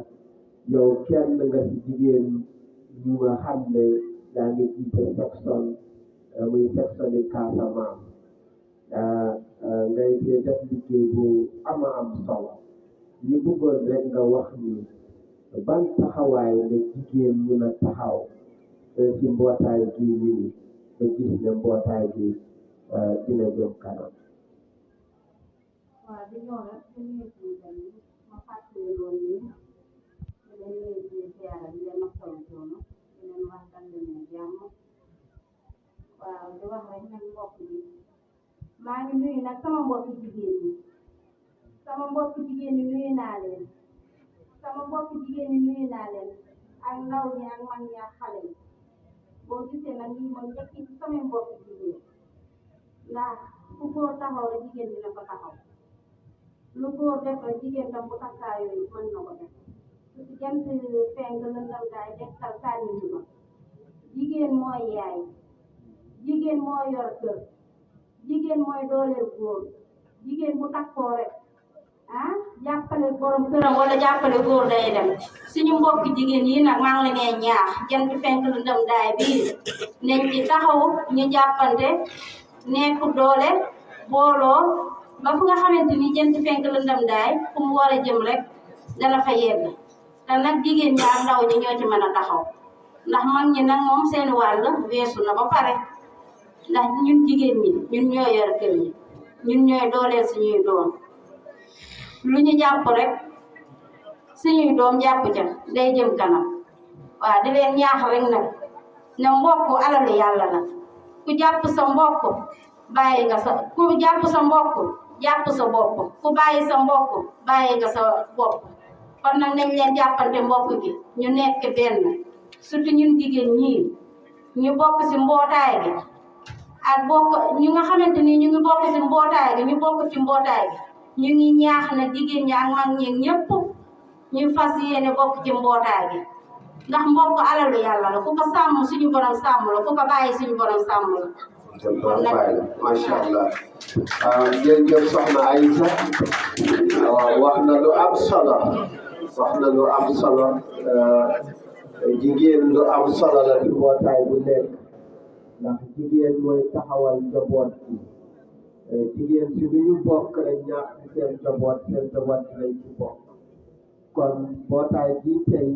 yow kenn nga ci jigéen ñu nga xam ne yaa ngi jiite section muy section yi Casamance ngay def liggéey bu am solo ñu bëggoon rek nga wax ni ban taxawaay la jigéen mun a taxaw ci mbootaay gi nii nga gis ne mbootaay gi dina jëm kanam. waaw di ñëw rek su ñu ma fàttali woon ni dañuy ziyaara di leen masawu coono di leen wax dal leen jàmm waaw di wax rek nag mbokk bi maa ngi nuyu nag sama mbokki jigéen ñi sama mbokki jigéen ñi nuyu naa leen sama mbokki jigéen ñi nuyu naa leen ak ndaw ñi ak mag ñi ak xale yi boo gisee nag lii mooy njëkk ci sama mbokki jigéen ndax fu góor taxaw rek jigéen dina ko taxaw lu góor def rek jigéen tam bu takkaayoo yi mën na ko def su ci jant fenk lëndëm daay dekkal sànni ñu ma jigéen mooy yaay jigéen mooy yor kër jigéen mooy dooleel góor jigéen bu takkoo rek jàppale borom këram wala jàppale góor day dem suñu mbokk jigéen yi nag maa ngi leen ñaax jant fenk lëndëm daay bii nañ ci taxaw ñu jàppante nekk doole booloo ba fu nga xamante ni jant fenk lëndëm daay fu mu war a jëm rek dana fa yegg te nag jigéen ñi ak ndaw ñi ñoo ci mën a taxaw ndax mag ñi nag moom seen wàll weesu na ba pare ndax ñun jigéen ñi ñun ñoo yor kër yi ñun ñooy dooleel suñuy doom lu ñu jàpp rek suñuy doom jàpp ca day jëm kanam waaw di leen ñaax rek nag ne mbokk alalu yàlla la ku jàpp sa mbokk bàyyi nga sa ku jàpp sa mbokk jàpp sa bopp ku bàyyi sa mbokk bàyyi nga sa bopp kon nag nañ leen jàppante mbokk gi ñu nekk benn surtout ñun jigéen ñii ñu bokk ci mbootaay gi ak bokk ñu nga xamante ni ñu ngi bokk ci mbootaay gi ñu bokk ci mbootaay gi ñu ngi ñaax na jigéen ñi ak mag ñi ñëpp ñu fas yéene bokk ci mbootaay gi ndax mbokk alalu yàlla la ku ko sàmm suñu borom sàmm la ku ko bàyyi suñu borom sàmm la. kon nag macha allah jërëjëf soxna Aïssa wax na lu am solo wax na lu am solo jigéen lu am solo la ci mbootaay bu nekk ndax jigéen mooy taxawal njaboot bi jigéen si lu ñu bokk rek ñaax seen njaboot lañ ci bokk kon mbootaay bi tey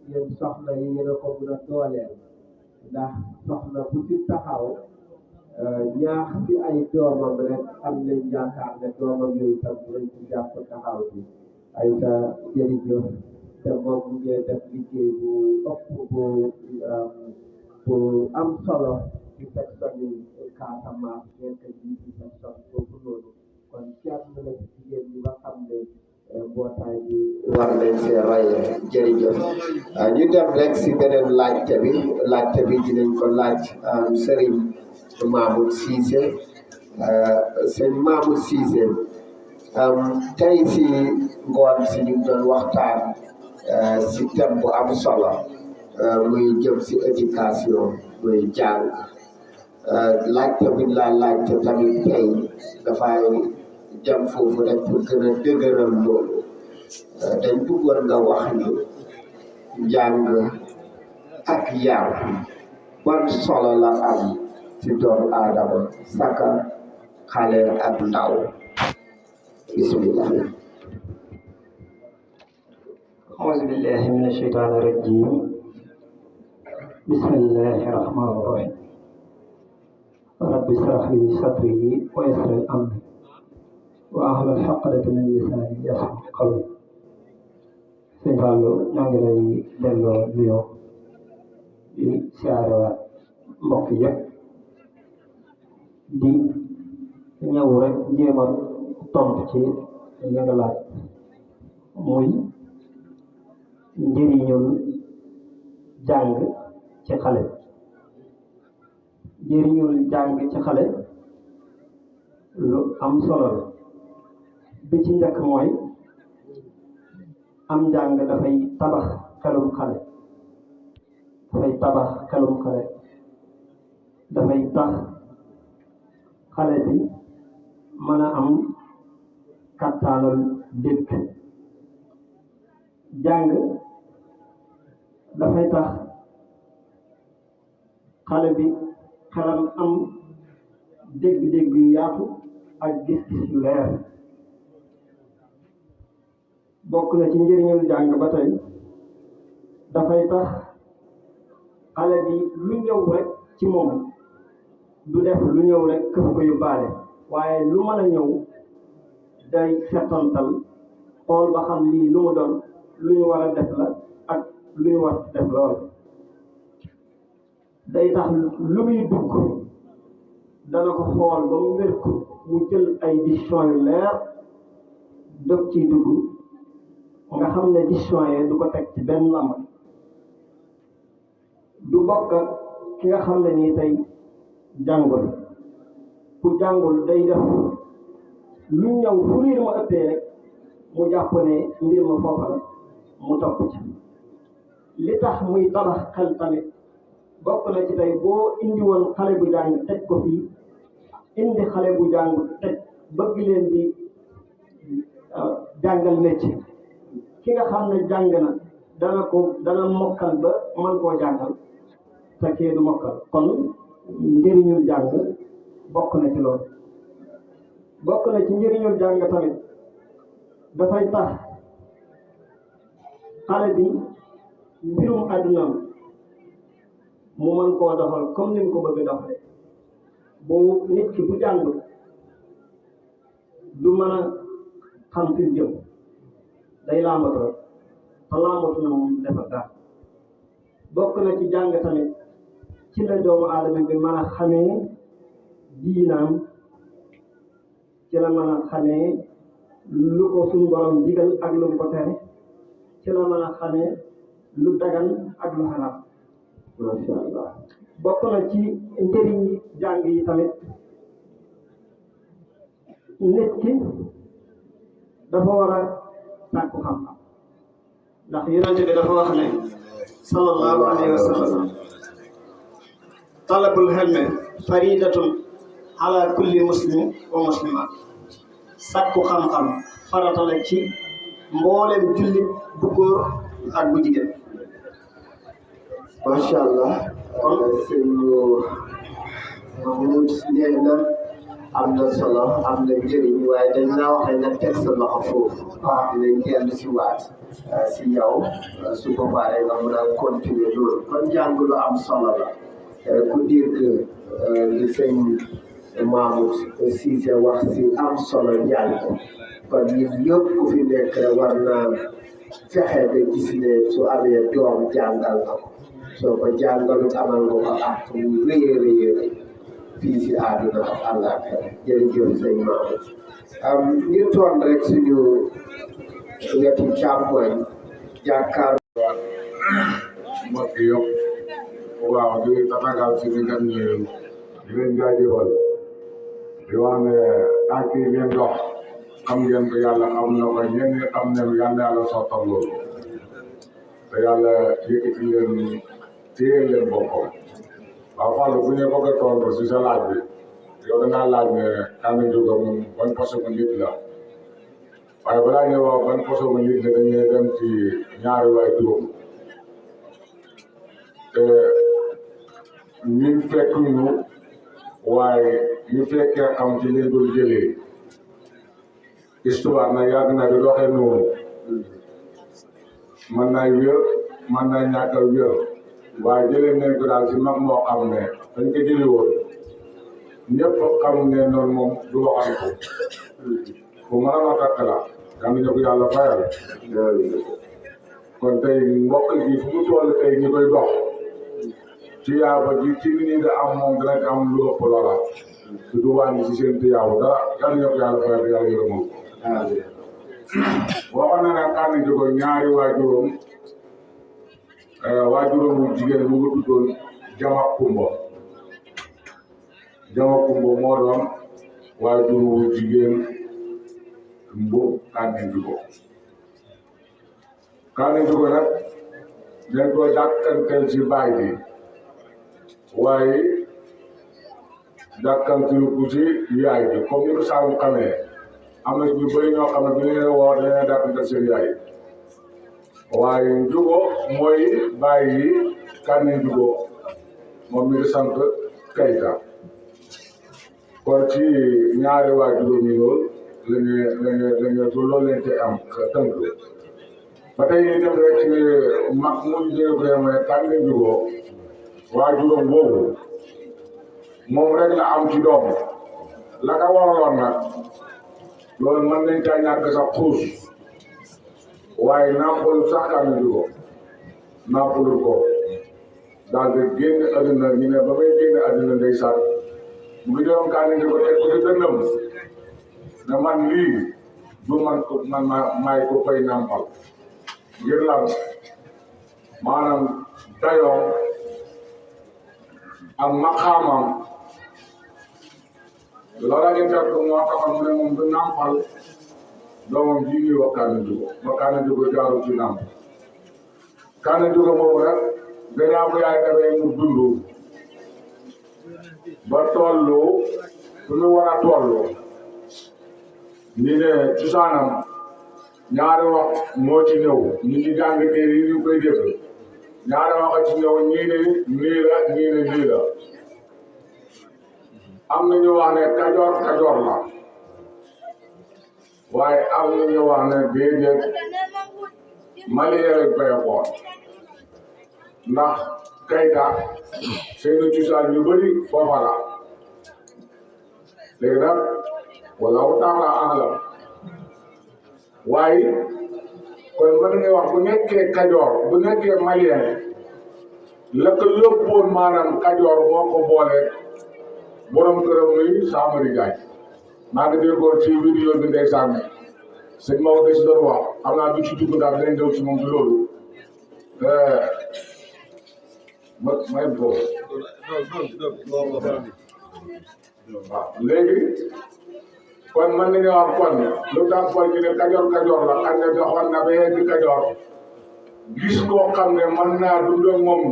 yéen soxna yi yéen a ko mën a dooleel ndax soxna bu ci taxaw ñaax ci ay doomam rek am nañ yaakaar ne doomam yooyu tam dinañ ci jàpp taxaw bi ay sa jërëjëf te moom mu ngi def liggéey bu ëpp bu am solo ci section yi Casamance nekk ji ci section boobu noonu kon kenn la ci jigéen ñi nga xam ne mbootaay bi war nañ see roye jërëjëf ñu dem rek si beneen laajte bi dinañ ko laaj Serigne Mamoud Cissé sëñ Mamoud Cissé tey si ngoon si ñu doon waxtaan si thème bu am solo muy jëm si éducation muy jàng laajte bi laa laajte tamit tey dafay dem foofu rek pour gën a dëgëral loolu dañ bëggoon nga wax ni njàng ak yar ban solo la am ci doomu aadama saka xale ak ndaw bismillah أعوذ بالله من الشيطان الرجيم بسم الله الرحمن الرحيم رب اشرح لي صدري ويسر لي أمري وأحلل عقدة من لساني يفقهوا قولي sëñ Fallou ñoo ngi lay delloo nuyoo di siyaarewaat mbokk yëpp di ñëw rek jéem a tontu ci li nga laaj muy njëriñul jàng ci xale njëriñul jàng ci xale lu am solo la bi ci njëkk mooy am njàng dafay tabax xelum xale dafay tax xale bi mën a am kattaanal dégg jàng dafay tax xale bi xelam am dégg-dégg yu yaatu ak gis-gis yu leer bokk na ci njëriñul jàng ba tey dafay tax xale bi lu ñëw rek ci moom du def lu ñëw rek këf ko yóbbaale waaye lu mën a ñëw day settantal xool ba xam lii lu mu doon lu ñu war a def la ak lu ñu war a def lool day tax lu muy dugg dana ko xool ba mu wér ko mu jël ay décision yu leer dog ciy dugg nga xam ne décision yi du ko teg ci benn lamb du bokk ak ki nga xam ne nii tey jàngul ku jàngul day def lu ñëw fu riir ma ëppee rek mu jàpp ne mbir ma foofa la mu topp ci li tax muy tabax xel tamit bokk na ci tey boo indi woon xale bu jàng teg ko fii indi xale bu jàng teg bëgg leen di jàngal métier ki nga xam ne jàng na dana mokkal ba mën koo jàngal te kee du mokkal kon njëriñul jàng bokk na ci loolu bokk na ci njëriñul jàng tamit dafay tax xale bi mbirum àddunaam mu mën koo doxal comme ni mu ko bëgg doxale bu nit ki bu jàngul du mën a xam fi jëm day làmbatu rek te làmbatu na moom defar dara bokk na ci jàng tamit ci la doomu aadama bi mën a xamee diinaam ci la mën a xamee lu ko suñu borom digal ak lu mu ko tere ci la mën a xamee lu dagan ak lu xaraam masha Allah bokk na ci njëriñ jàng yi tamit nit ki dafa war a sàkku xam-xam ndax yonente bi dafa wax ne sallallahu alayhi wa sallam talabul ilmi faridatun ala kulli muslim wa muslimat sàkku xam-xam farata la ci mboolem jullit bu góor ak bu jigéen. macha allah kon sëñ Mahmoud nee na am na solo am na njëriñ waaye dañ naa wax ne nga teg sa loxo foofu dinañ dellu si waat si yow su boobaa rek nga mën a continuer loolu kon jàng lu am solo la ku dégg li sëñ Mahmoud Cissé wax si am solo jàng kon ñun ñëpp ku fi nekk rek war naa fexe ba gis ne su amee doom jàngal na ko soo ko jàngalut amal nga ko ak mu rëy a rëy fii si àdduna ak àllaaxira jërëjëf sëñ Mahmoud ñu toon rek suñu wetu càmmoñ jàkkaar mbokk yëpp waaw di tatagal si ni gan ñi di leen jaajëfal di wax ne tànk yi ngeen dox xam ngeen ko yàlla xam na ko ñenn ñi xam ne yàlla yàlla sottal loolu te yàlla yëkkati leen téye leen boppam waaw Fallou bu ñu bëgg a tontu si sa laaj bi yow da ngaa laaj ne Kane Ndiouga moom ban façon nit la waaye balaa ñuy wax ban façon nit la dañuy dem ci ñaari waay juróom te ñun fekk ñu waaye ñu fekkee xam ci liñ doon jëlee histoire na yàgg na di doxee noonu mën naa wér mën naa ñàkk a wér waaye jëlee nañ ko daal si mag moo xam ne dañ ko jëlee woon ñëpp xam ne noonu moom du waxal ko bu mën a takk la yal na ñu ko yàlla fayal kon tey mbokk gi fu mu toll tey ñu koy dox ci yaaba ji ci nit ñi da am moom dinañ am lu ëpp loola te du wàññi si seen tiyaaba dara yal na ñu ko yàlla fayal yàlla yërëmal waxoon na ne Kane Ndiouga ñaari waajuram wu jigéen mu ngi tuddoon Jama Kumba moo doon waajur wu jigéen mbu Kane Ndiouga Kane Ndiouga nag dañ ko dàkkantel ci baay bi waaye dàkkantel ku ci yaay bi comme ni ko Saalum xamee am na ñu bëri ñoo xam ne bu ñu leen woo dañ leen dàkkantel seen yaay waaye Ndiouga mooy bàyyi Kane Ndiouga moom mi ngi sant Kayta kon ci ñaari waajur yi loolu loolu lañ cay am tënk ba tey ñu dem rek ci mag mu jëlee ko mooy Kane Ndiouga waajuram boobu moom rek la am ci doom la ka waraloon nag loolu mën nañ caa ñàkk sax xuus waaye nàmpalu sax Kane Ndiouga nàmpalul ko daal di génn àdduna ñu ne ba may génn àdduna ndeysaan mu ngi doon Kane Ndiouga teg ko ci dënnam ne man lii du man ko man maay ko koy nàmpal ngir lan maanaam dayoo ak maqaamam loola ngeen fekk moo taxoon mu ne moom du nàmpal doomam ji ñuy wax Kane Ndiouga ba Kane Ndiouga jaarul ci nàmp Kane Ndiouga boobu rek gannaaw bu yaay dafay mu dund ba tollu fu mu war a tollu ñu ne cosaanam ñaari wax moo ci ñëw ñu ngi jàng téere yi ñu koy def ñaari wax ci ñëw ñii ne nii la ñii ne nii la am na ñu wax ne kajoor kajoor la waaye am na ñu wax ne déedéet Mali lañ koy xool ndax Kayta seen cosaan yu bëri foofa la léegi nag wallahu taala alam waaye kon mën nga wax bu nekkee kajoor bu nekkee malien la ko yóbboon maanaam kajoor moo ko boole borom këram muy Samori Gaye maa ngi déggoon ci vidéo bi ndeysaan sëñ Maodo si doon wax xam naa du ci dugg ndax dinañ ñëw ci moom ci loolu may boobu waaw léegi kon mën nañu wax kon lu tax kon ñu ne kajoor la xam ne doxoon na ba yegg kajoor gis koo xam ne mën naa dund ak moom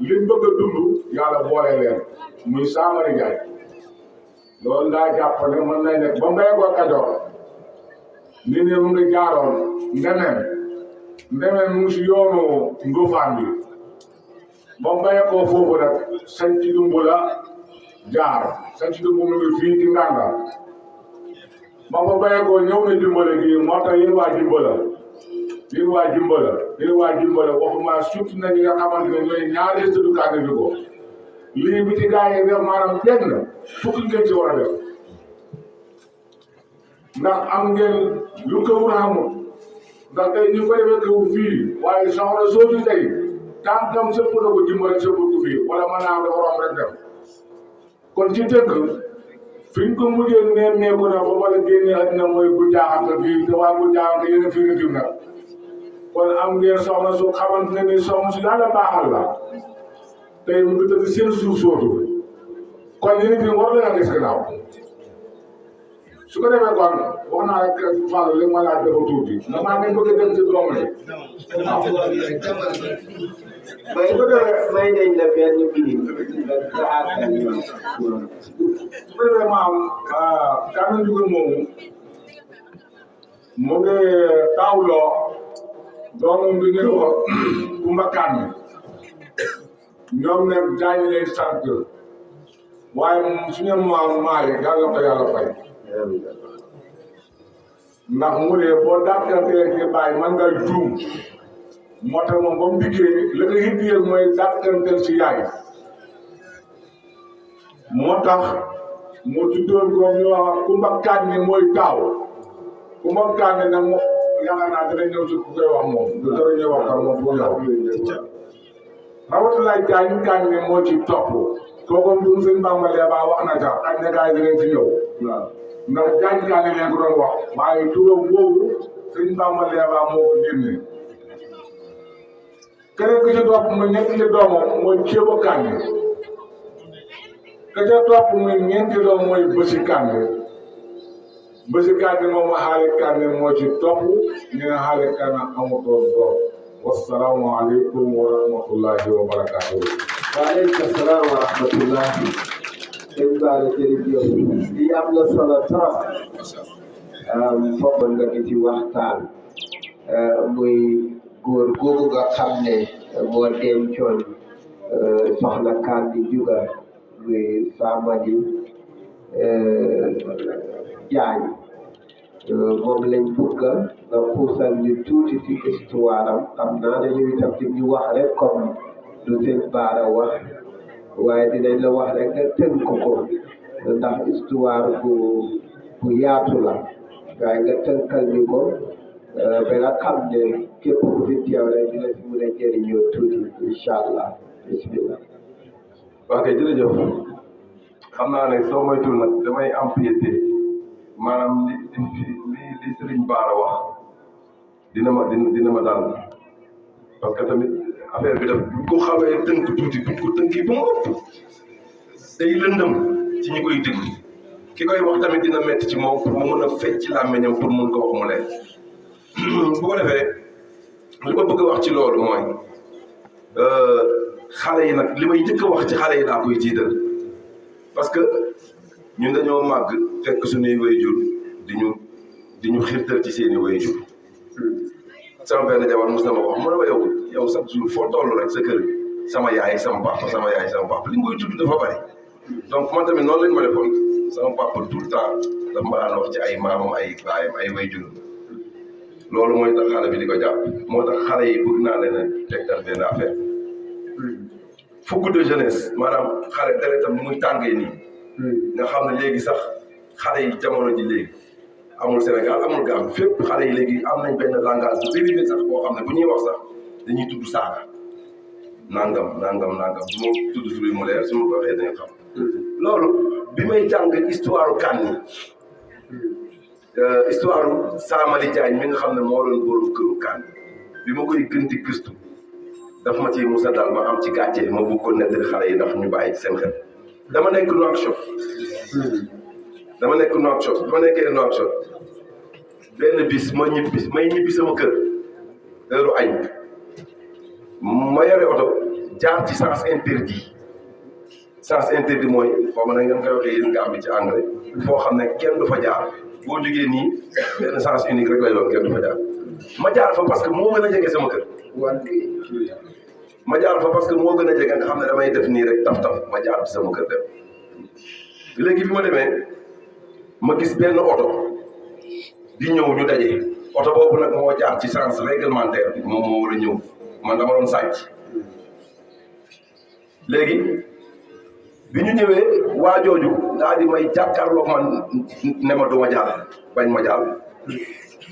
li bëgg a dund yàlla boole leen muy Samari Njaay loolu daa jàpp ne mën nañ nekk ba mbéy ko kajoor nit ñi mu ngi jaaroon ndemeen mu ngi si yoonu Ndofaan bi ba mbéy ko foofu nag sanc dumbu la jaar sanc dumbu mu ngi fii ci Nganda ba fa mbéy ko ñëw na dimbale gi moo tax yéen waa dimbala waxuma surtout na ñi nga xamante ne ñooy ñaari sëdu kàddu bi ko lii bi ci gaa yi def maanaam benn fukki ngeen ci war a def ndax am ngeen lu këwur xamul ndax tey ñu ko defee këwur fii waaye soxna soosu tey tànkam sëpp na ko dimbale sëpp ko fii wala mën naa dafa romb rek dem kon ci dëkk fi ñu ko mujjee nemmeeku na ba wala génne àddina mooy bu jaaxante fii te waa bu jaaxante yéen a fi nga jëm nag kon am ngeen soxna su xamante ne ni soxna su yàlla baaxal la tey mu ngi tëdd seen suuf sootu kon yéen it war leen a des gannaaw su ko defee kon wax naa rek Fallou li ma laaj dafa tuuti ndax maa ngi bëgg a dem ci doom yi may nañ la benn minute nga àggal su ko defee maam Kane Njugu moomu mu ngi taawloo doomam bi ngeen wax Kumba Kane ñoom nag daañu leen sant waaye suñu maam maale yàlla ko yàlla fay ndax mu ne boo dàkkantee ci bàyyi man nga juum moo tax moom ba mu dikkee la ko yitteel mooy dàkkanteel ci yaay moo tax mu tuddoon ko ñu wax Kumba Kane mooy taaw Kumba Kane nag moom yaakaar naa dina ñëw ci ku koy wax moom du dara ñuy wax ak moom foo yow rawatina Jaañ Kane moo ci topp kooku mbirum sëñ Bamba Leeba wax na ca xaj na gars yi dinañ ci ñëw ndax Jaañ Kane leen ko doon wax waaye turam boobu sëñ Bamba Leeba moo ko génne keneen ku ci topp muy ñetti doomam mooy Ceebo Kane ka ca topp muy ñeenti doom mooy Bësi Kane Bësi Kane moom Xaali Kane moo ci topp ñu ne Xaali Kane amutoon doom wassalaamu aleykum wa rahmatullahi wa barakaatuhu. waaleykum salaam wa rahmatullah. sëñ Bara jërëjëf lii am na solo trop. foofu nga di ci waxtaan muy góor googu nga xam ne moo dencoon soxna Kane Juga muy Samadi Jaañ moom lañ bëgg nga puusal ñu tuuti ci histoire am xam naa ne yow itam ñu wax rek comme lu sëñ Bara wax waaye dinañ la wax rek nga tënk ko ndax histoire bu yaatu la waaye nga tënkal ñu ko ba nga xam ne képp ku fi teew rek dina si mën a jëriñoo tuuti incha allah bismillah. ok jërëjëf xam naa ne soo moytul nag damay am piété maanaam li Sëriñ Bara wax dina ma daal parce que tamit affaire bi daf bu ko xawee tënk tuuti bu ko tënki ba mu ëpp day lëndëm ci ñi koy déglu ki koy wax tamit dina métti ci moom pour mu mën a fecc ci làmmiñam pour mun ko wax mu leer bu ko defee li ma bëgg a wax ci loolu mooy xale yi nag li may njëkk a wax ci xale yi laa koy jiital parce que ñun dañoo màgg fekk suñuy waajur di ñu xirtal ci seeni waajur sama benn jabar mos na ma wax mu ne ma yow chaque jour foo toll rek sa kër sama yaay sama papa li nga koy tudd dafa bari donc man tamit noonu lañ ma defoon sama papa tout le temps dafa ma daan wax ci ay maamam ay baayam ay waajur loolu mooy tax xale bi di ko jàpp moo tax xale yi bëgg naa leen a tegtal benn affaire fougue de jeunesse maanaam xale deretam ni muy tàngee nii nga xam ne léegi sax xale yi jamono ji léegi amul Sénégal amul Gambie fépp xale yi léegi am nañ benn langage bu dérivé sax boo xam ne bu ñuy wax sax dañuy tudd saaga nangam du ma tudd tur mu leer su ma ko waxee dañu xam loolu bi may jàng histoire Kane histoire Samali Diagne mi nga xam ne moo doon borom këru Kane bi ma koy gën di gëstu daf ma ci musa dal ma am ci gàcce ma bëgg ko nettali xale yi ndax ñu bàyyi ci seen xel dama nekk Nouakchott bi ma nekkee Nouakchott benn bis may ñibbi sama kër heure añ ma yore oto jaar ci sens interdit mooy xaw ma na ngeen koy waxee yéen nga am ci anglais foo xam ne kenn du fa jaar boo jógee nii benn sens unique rek lay doon kenn du fa jaar ma jaar fa parce que moo gën a jege sama kër ma jaar fa parce que moo gën a jege nga xam ne damay def nii rek taf ma jaar ci sama kër dem léegi bi ma demee ma gis benn oto di ñëw ñu daje oto boobu nag moo jaar ci sens réglementaire bi moom moo war a ñëw man dama doon sàcc léegi bi ñu ñëwee waa jooju daal di may jàkkaarloog man ne ma du ma jàll bañ ma jàll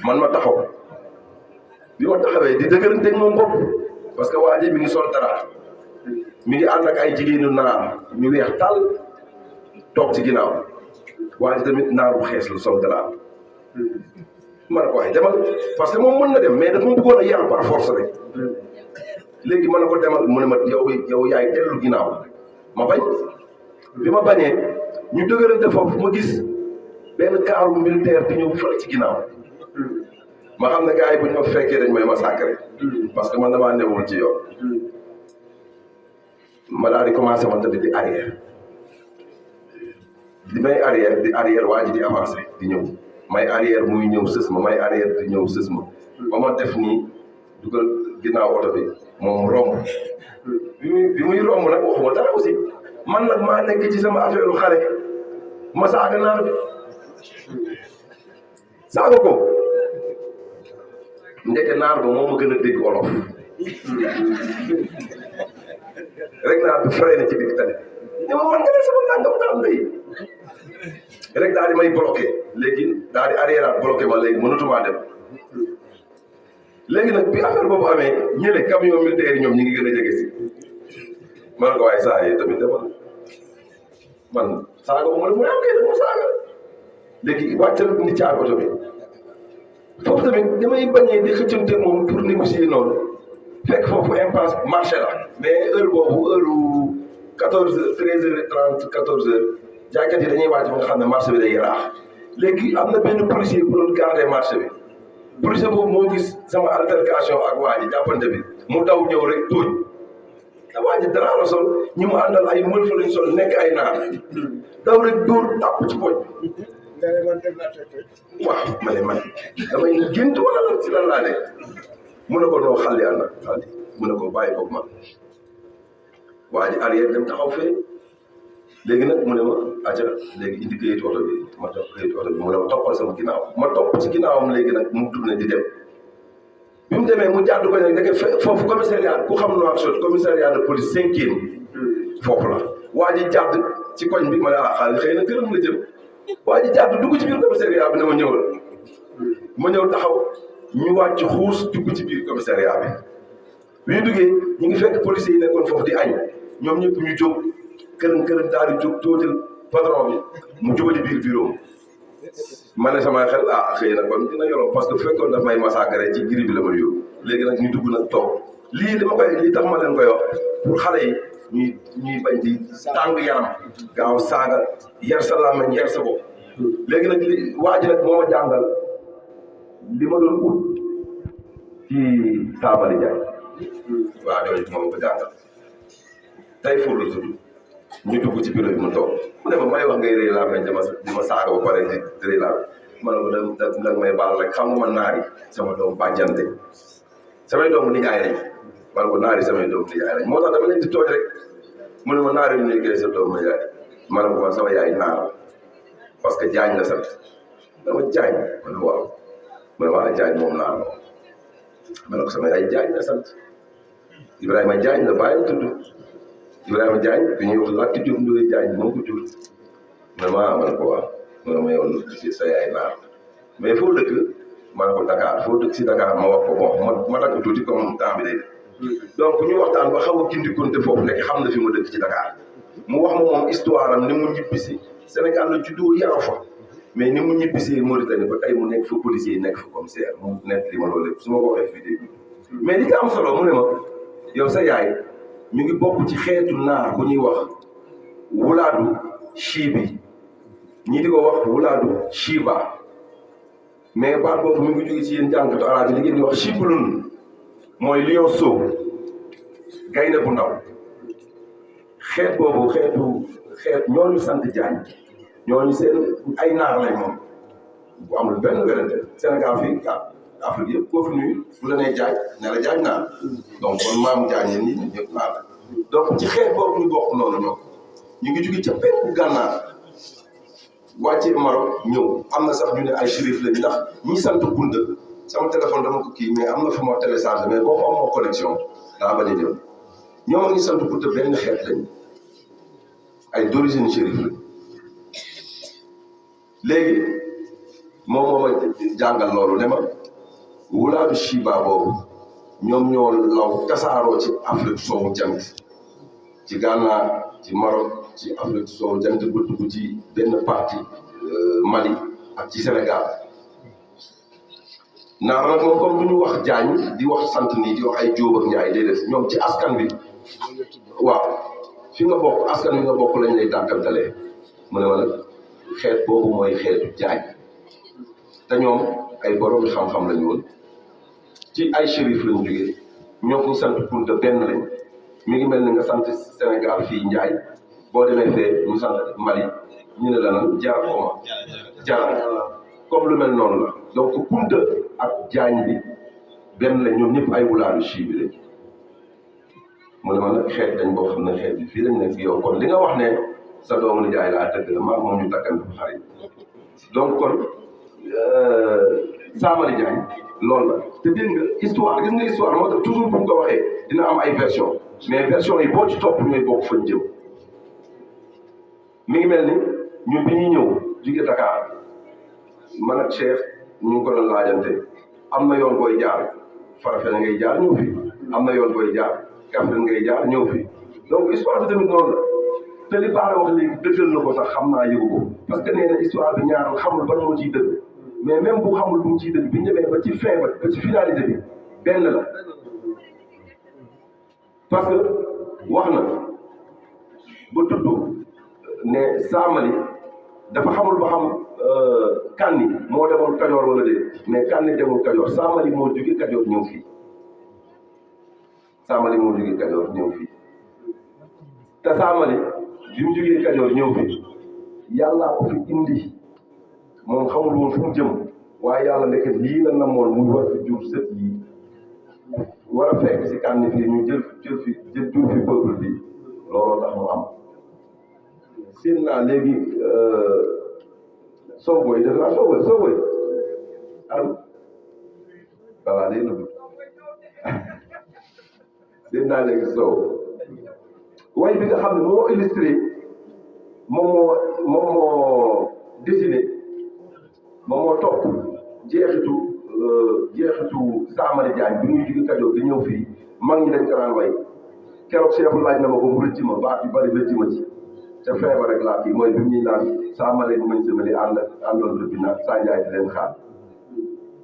man ma taxaw bi ma taxawee di dëgërante moom bopp parce que waa ji mi ngi sol dara mi ngi ànd ak ay jigéenu naar ñu weex tàll toog ci ginnaaw waa ji tamit naar bu xees la sol dara ma ne ko waaye demal parce que moom mën na dem mais dafa ma bëggoon a yar par force rek léegi ma ne ko demal mu ne ma yow yaay dellu ginnaaw ma bañ bi ma bañee ñu dëgërante foofu ma gis benn kaaru militaire di ñëw fële ci ginnaaw ma xam ne gars yi bu ñu ma fekkee dañ may massacrer parce que man damaa newul ci yoon ma daal di commencé man tamit di arrière di may arrière waa ji di avancé di ñëw may arrière muy ñëw sës ma may arrière di ñëw sës ma ba ma def nii dugal ginnaaw oto bi moom romb bi muy romb nag waxuma dara aussi man nag maa nekk ci sama affaire xale ma saaga naar bi saaga ko ndeke naar ba moo ma gën a dégg olof rek naar bi freiné ci digg tali ne ma man nga ne sama nangam daal ndey rek daal di may bloqué léegi daal di arrière bloqué ma léegi mënatumaa dem léegi nag bi affaire boobu amee ñële camion militaire yi ñoom ñi ngi gën a jege si ma ne ko waaye saa yi tamit demal man saaga ba ma ne mu ne am kay dama saaga léegi wàccal ni caabi oto bi foofu tamit damay bañee di xëccante moom pour négocier noonu fekk foofu impasse marché la mais heure boobu heure 13h30 14h jaaykat yi dañuy wàcc ba nga xam ne marché bi day raax léegi am na benn policier bu doon garder marché bi policier boobu moo gis sama altercation ak waa ji jàppante bi mu daw ñëw rek tóoj te waa ji dara la sol ñi mu àndal ay mël fa lañ sol nekk ay naar daw rek dóor tàpp ci poñ waaw ma ne man damay gént wala lan ci lan laa nekk mu ne ko noo xalli ànd xalli mu ne ko bàyyi ko man waa ji arrière dem taxaw fee léegi nag mu ne ma aca léegi indi kayitu oto bi ma topp kayitu oto bi mu ne ma toppal sama ginnaaw ma topp ci ginnaawam léegi nag mu tourné di dem bi mu demee mu jàddu ko nag ndeke foofu commissariat ku xam Nouakchott commissariat de police 5e foofu la waa ji jàdd ci koñ bi ma ne xaalis xëy na këram la jëm waa ji jàdd dugg ci biir commissariat bi ne ma ñëwal ma ñëw taxaw ñu wàcc xuus dugg ci biir commissariat bi ñu duggee ñu ngi fekk policiers yi nekkoon foofu di añ ñoom ñëpp ñu jóg kërën daal di jóg tóotal patron bi mu jubali biir bureau ma ne sama xel xëy na kon dina yoroon parce que fekkoon daf may massacrer ci giri bi la ma yóbbu léegi nag ñu dugg nag toog lii tax ma leen koy wax pour xale yi ñuy bañ di tàng yaram gaaw saaga yar sa làmmiñ yar sa bopp léegi nag waa ji nag moo ma jàngal li ma doon ut ci Saabali Jaay waaw jooju moo ma ko jàngal tey fóor la tudd ñu dugg ci bureau bi mu toog mu ne ma may wax ngay rëy làmmiñ di ma saaga ba pare di rëy làmmiñ ma ne ko da may baal rek xam nga man naari sama doom bàjjante samay doomu nijaay lañ ma ne ko naari samay doomu nijaay lañ moo tax dama leen di tooj rek mu ne ma naari ñu nekkee sa doomu nijaay ma ne ko man sama yaay naar parce que jaañ la sant dama jaañ ma ne waaw mu ne ma jaañ moom naar la ma ne ko sama yaay jaañ la sant Ibrahima jaañ la bàyyam tudd Ibrahima Diagne bi ñuy wax Lac Diop Ndoye Diagne moo ko jur ma ne ko waaw ma yoon si sa yaay naar mais foo dëkk ma ne ko Dakar foo dëkk si Dakar ma wax ko bon ma dagg tuuti comme temps bi day donc ñu waxtaan ba xaw a gindi konte foofu nekk xam na fi ma dëkk ci Dakar mu wax ma moom histoire am ni mu ñibbisi Sénégal la juddoo yaroo fa mais ni mu ñibbisee Mauritanie ba tey mu nekk fa policier nekk fa commissaire mu nekk li ma loolu lépp su ma ko waxee fii dégg mais li ci am solo mu ne ma yow sa yaay mi ngi bokk ci xeetu naar bu ñuy wax wulaadu shiibi ñii di ko wax wulaadu shiiba mais baat boobu mi ngi jóge ci yéen jàngatu arab yi li ngeen di wax shiblun mooy lionceau gaynde bu ndaw xeet boobu xeet ñooñu sant Jaañ ñooñu seen ay naar lañ moom bu amul benn werante Sénégal fii Afrique yëpp koo fi nuyu bu la nee Jaañ ne la Jaañ naar donc kon maamu Jaañ yéen ñi ñëpp naar la donc ci xeet boobu ñu bokk noonu ñoom ñu ngi jóge ca penku gànnaar wàcce Maroc ñëw am na sax ñu ne ay shérif lañ ndax ñi sant Kunta sama téléphone dama ko kii mais am na fu ma téléchargé mais boo ko amoo connexion daa bañ a jël ñoom ak ñi sant Kunta benn xeet lañ ay d'origine shérif lañ léegi moom moo ma jàngal loolu ne ma wulaadu Shiba boobu ñoom ñoo law tasaaroo ci Afrique soowu jant ci Ghana ci Maroc ci Afrique soowu jant ba dugg ci benn partie Mali ak ci Sénégal naar nag moom comme du ñu wax Jaañ di wax sant nii di wax ay Jóob ak Njaay déedéet ñoom ci askan bi waaw fi nga bokk askan wi nga bokk lañ lay dàkkantalee mu ne ma nag xeet boobu mooy xeetu Jaañ te ñoom ay borom xam-xam lañu woon ci ay shérif lañu jógee ñoo ko sant Kunta benn lañ mi ngi mel ni nga sant Sénégal fii Njaay boo demee fee ñu sant Mali ñu ne la nan jaar xoma jaar comme lu mel noonu la donc Kunta ak Jaañ bi benn lañ ñoom ñëpp ay wulaadu Shiibi lañ mu ne ma nag xeet dañ boo xam ne xeet bi fii lañ nekk yow kon li nga wax ne sa doomu ni jaay laa dëgg la maa moom ñu takkan ko xarit donc kon Samali Jaañ loolu la te dégg nga histoire gis nga histoire moo tax toujours bu ñu ko waxee dina am ay version mais version yi boo ci topp ñooy bokk fañ jëm mi ngi mel ni ñun bi ñuy ñëw jóge Dakar man ak Cheikh ñu ngi ko doon laajante am na yoon booy jaar Farafenni ngay jaar ñëw fi am na yoon booy jaar Kaffrine ngay jaar ñëw fi donc histoire bi tamit noonu la te li Bara wax léegi dëggal na ko sax xam naa yëgu ko parce que nee na histoire bi ñaar xamul ban moo ciy dëgg mais même bu xamul bu mu ciy dëgg bi ñu demee ba ci fin ba ci finalité bi benn la parce que wax na ba tudd ne Samali dafa xamul ba xam Kanni moo demoon Kajoor wala déet mais Kanni demul Kajoor Samali moo jóge Kajoor ñëw fii Samali moo jóge Kajoor ñëw fii te Samali bi mu jógee Kajoor ñëw fii yàllaa ko fi indi moom xamul woon fu mu jëm waaye yàlla ndeke lii la namoon muy war fi jur sët yi war a fekk si Kanni fii ñu jël jur fi peuple bi looloo tax mu am seen naa léegi Sow def naa Sow am voilà day nëbb seen naa léegi Sow way bi nga xam ne moo illustré moom moo dessiné moom moo topp jeexitu Samali Jaañ bi muy jóge Kajoor di ñëw fii mag ñi dañ ko daan way keroog Cheikh laaj na ma ko mu rëcc ma baat yu bari rëcc ma ci te feebar rek laa kii mooy bi ñuy naan Samali mañ samali àndoon rëbbi na saa njaay di leen xaar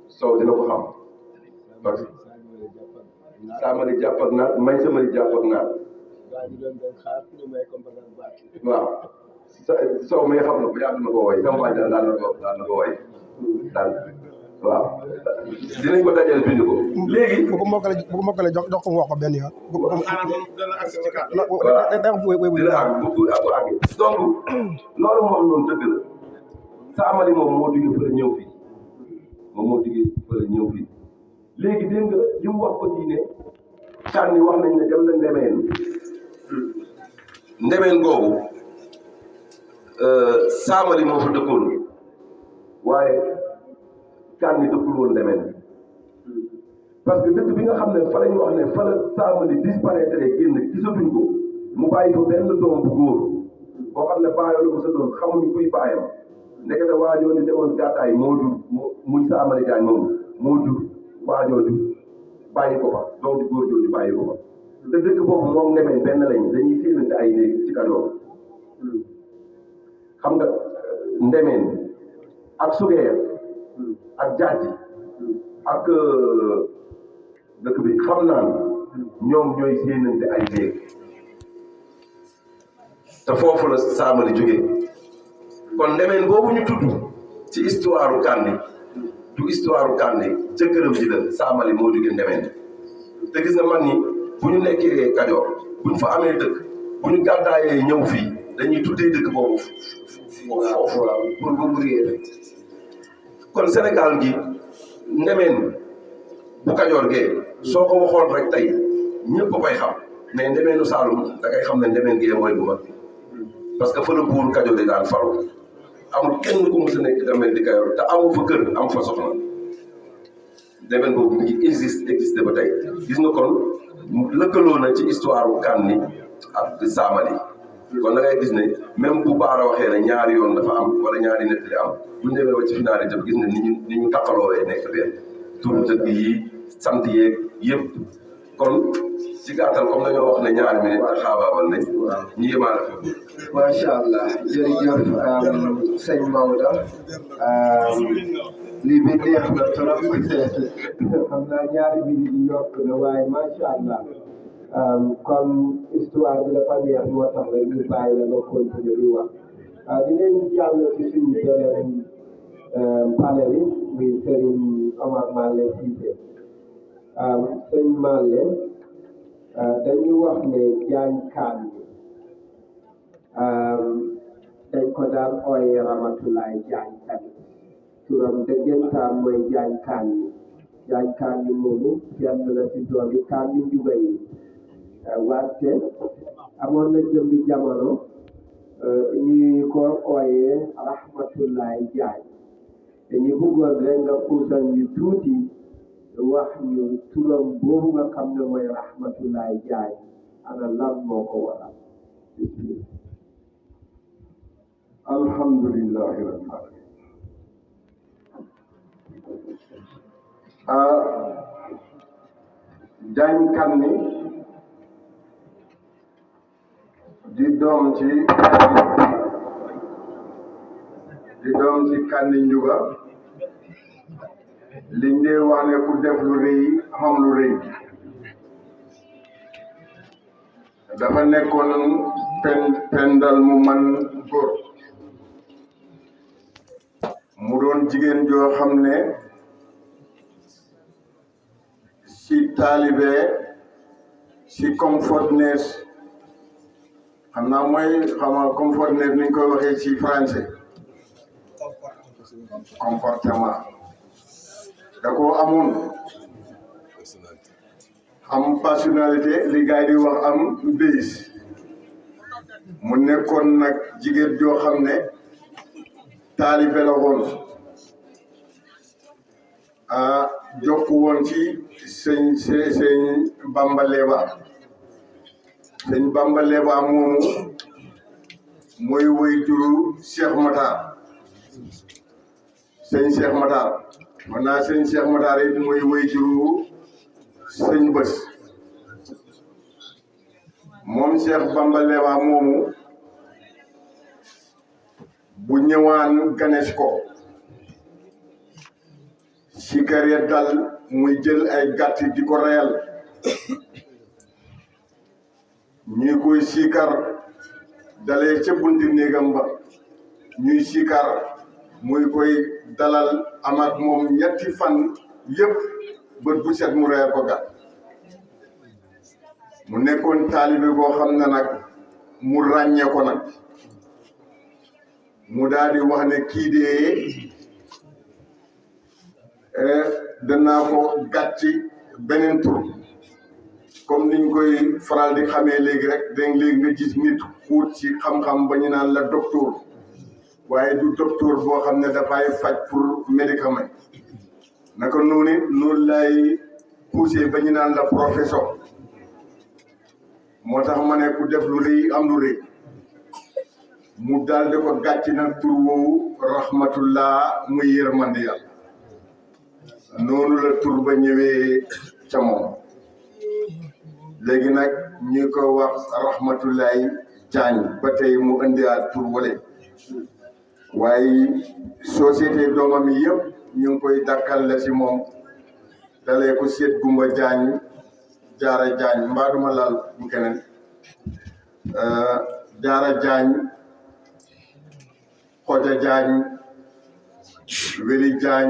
Sow dina ko xam parce que Samali jàpp ak naat mañ samali jàpp ak naat waaw Sow mi nga xam ne bu yàgg na ko woy sama waay daan na ko woy daal waaw dinañ ko dajale bind ko léegi bu ko mokkale jox ko mu wax ko benn yoon dina àgg bu àgg donc loolu moo am noonu dëgg la Samali moom moo jógee fële ñëw fii léegi dégg nga li mu wax ko nii ne Kanni wax nañ ne dem na ndemeen googu Samali moo fa dëkkoon waaye Kanni dëkkul woon ndemeen parce que dëkk bi nga xam ne fa la ñu wax ne fa la Samali disparaître génn gisatuñ ko mu bàyyi fa benn doom bu góor boo xam ne baayoo la ko sa doon xamuñu kuy baayam ndekete waajoo ni demoon gàttaay moo jur muy Samali Jaañ moom moo jur waajooju bàyyi ko fa doom bu góor jooju bàyyi ko fa te dëkk boobu moom ndemeen benn lañ dañuy séenante ay néeg ci Kajoor xam nga ndemeen ak sugeer ak jaaji ak dëkk bi xam naan ñoom ñooy séenante ay néeg te foofu la Saamali jógee kon ndemeen boobu ñu tudd ci histoire Kandi du histoire Kandi ca këram ji la Saamali moo jógee ndemeen te gis nga mag ñi bu ñu nekkee Kajoor bu ñu fa amee dëkk bu ñu gàddaayee ñëw fii dañuy tuddee dëkk boobu foofu pour ba mu réer kon Sénégal gi ndemeen bu Kajoor gee soo ko waxoon rek tey ñëpp a koy xam mais ndemeenu Saalum da ngay xam ne ndemeen gee mooy bu mag parce que fa la buur Kajoor di daan faru amul kenn ku mës a nekk ndemeen di Kajoor te amu fa kër am fa soxna ndemeen boobu mi ngi existé ba tey gis nga kon lëkkaloo na ci histoire bu Kandi ak Saamali kon da ngay gis ne même bu Baara waxee ne ñaari yoon dafa am wala ñaari nett li am bu ñu demee ba ci finalité bi gis ne ni ñu taqaloowee nekk benn turu dëkk yi sant yeeg yëpp kon ci gàttal comme dañoo wax ne ñaari minute ak xaabaabal nañ ñu yemaale foofu. macha allah jërëjëf sëñ Maodo lii bi neex na trop xam naa ñaari minute yi yokk na waaye macha allah comme histoire bi dafa neex moo tax rek ñu bàyyi la nga continuer di wax dinañ jàll ci suñu beneen panéliste muy Serigne Omar Malleh Cissé sëñ Malleh dañu wax ne Jaañ Kandi dañ ko daan ooye Ramatulaay Jaañ tamit turam dëggantaan mooy Jaañ Kandi moomu kenn la ci doomi Kandi Njuga yi wante amoon na jëmbi jamono ñu ko ooye Rahmatulaay Jaañ te ñu bëggoon rek nga puusal ñu tuuti wax ñu turam boobu nga xam ne mooy Rahmatulaay Jaañ ana lan moo ko waral alhamdulillahi rabbil alamin Jaañ Kandi di doom ci Kandi Njuga liñ dee wax ne ku def lu rëy xam lu rëy dafa nekkoon pendal mu man góor mu doon jigéen joo xam ne si taalibe si comfortness xam naa mooy comfortness ni ñu koy waxee ci français comportement da koo amoon am personnalité li gars yi di wax am bés mu nekkoon nag jigéen joo xam ne taalibe la woon jokku woon ci sëñ Bamba Leeba sëñ Bamba Leeba moomu mooy woy juru Cheikh Matar sëñ Cheikh Matar man naa sëñ Cheikh Matar it mooy woy juru sëñ Bës moom Cheikh Bamba Leeba moomu bu ñëwaan ganes ko sikar ya dal muy jël ay gàtt di ko reyal ñuy koy sikar dalee ca bunti néegam ba ñuy sikar muy koy dalal amaat moom ñetti fan yëpp bët bu set mu reyal ko gàtt mu nekkoon taalibe boo xam ne nag mu ràññee ko nag mu daal di wax ne kii de danaa ko gàcci beneen tur comme niñ koy faral di xamee léegi rek dégg léegi nga gis nit xuut ci xam-xam ba ñu naan la docteur waaye du docteur boo xam ne dafay faj pour médicament naka noonu lay poussé ba ñu naan la professeur moo tax ma ne ku def lu rëy am lu rëy mu daal di ko gàcc nag tur woowu rahmatullah muy yërmande yàlla noonu la tur ba ñëwee ca moom léegi nag ñu ko wax rahmatullahi Jaañ ba tey mu indiwaat tur wale waaye société doomam yi yëpp ñu ngi koy dakkal la ci moom dalee ko seet Gumba Jaañ Jaara Jaañ mbaa duma laal bu keneen Jaara Jaañ Xoja Jaañ Weli Jaañ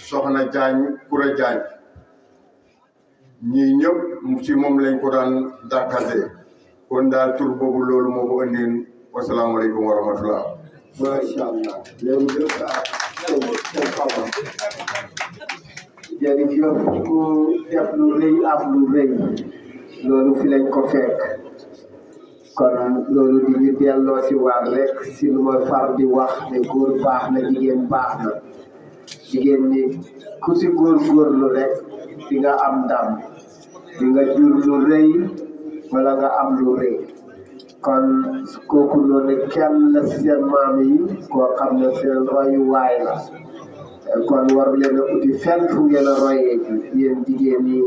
Soxna Jaañ Kura Jaañ ñii ñëpp ci moom lañ ko daan dàkkante kon daal tur boobu loolu moo ko andeen wasalaamaaleykum wa rahmatullah. macha allah loolu lépp seen papa jërëjëf ku def lu rëy am lu rëy loolu fi lañ ko fekk kon loolu di ñu delloo si waar rek si lu ma far di wax ne góor baax na jigéen baax na jigéen ñi ku si góorgóorlu rek di nga am ndam di nga jur lu rëy wala nga am lu rëy kon kooku noonu kenn la si seen maam yi koo xam ne seen royuwaay la kon war leen a uti fenn fu ngeen a royee ji yéen jigéen ñi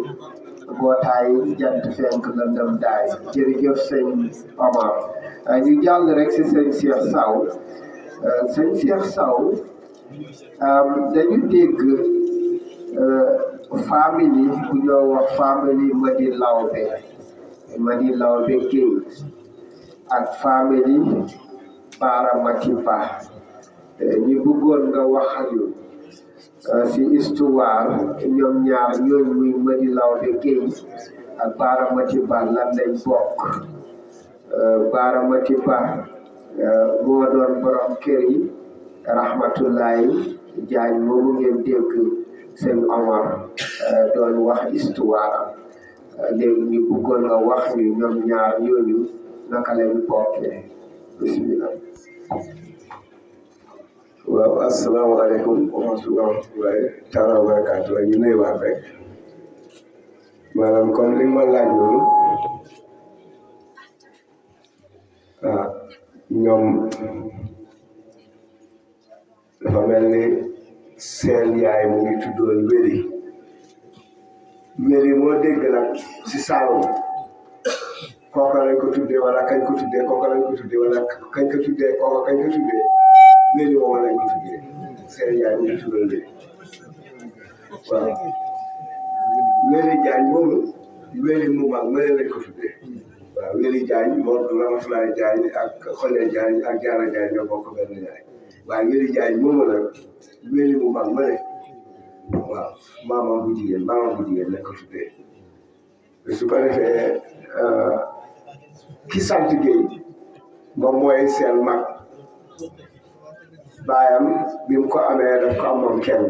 mbootaay jant fenk lëndëm daay jërëjëf sëñ Omar ñu jàll rek si sëñ Cheikh Sow sëñ Cheikh Sow dañu dégg famille bu ñoo wax famille Madi Lawbe Gueye ak famille Bara Mati Ba ñu bëggoon nga wax ñu si histoire ñoom ñaar ñooñu muy Madi Lawbe Gueye ak Bara Mati Ba lan lañ bokk Bara Mati Ba moo doon borom kër yi rahmatullahi Jaañ moomu ngeen dégg sëñ Omar doon wax histoire am léegi ñu bëggoon nga wax ñu ñoom ñaar ñooñu naka lañ bokkee bismillah. waaw asalaamaaleykum wa rahmatullahi taala wa barakaatu ñu nuyuwaat rek maanaam comme li ma laaj loolu ñoom dafa mel ni seen yaay mu ngi tuddoon wéli moo dégg nag si Saalum kooka lañ ko tuddee wala kañ ko tuddee kooka lañ ko tuddee wala kañ ko tuddee kooka kañ ko tuddee wéli moom lañ ko tuddee seen yaay mu ngi tuddoon wéli waaw wéli Jaañ moomu wéli mu mag mëne lañ ko tuddee waaw wéli Jaañ moom Ramatulaay Jaañ ak Xoja Jaañ ak Jaara Jaañ ñoo bokk benn yaay waaye wéli Jaañ moomu nag wéli mu mag mëne waaw maamam bu jigéen lañ ko tuddee su ko defee ki sant Gueye moom mooy seen mag baayam bi mu ko amee daf ko amoon kenn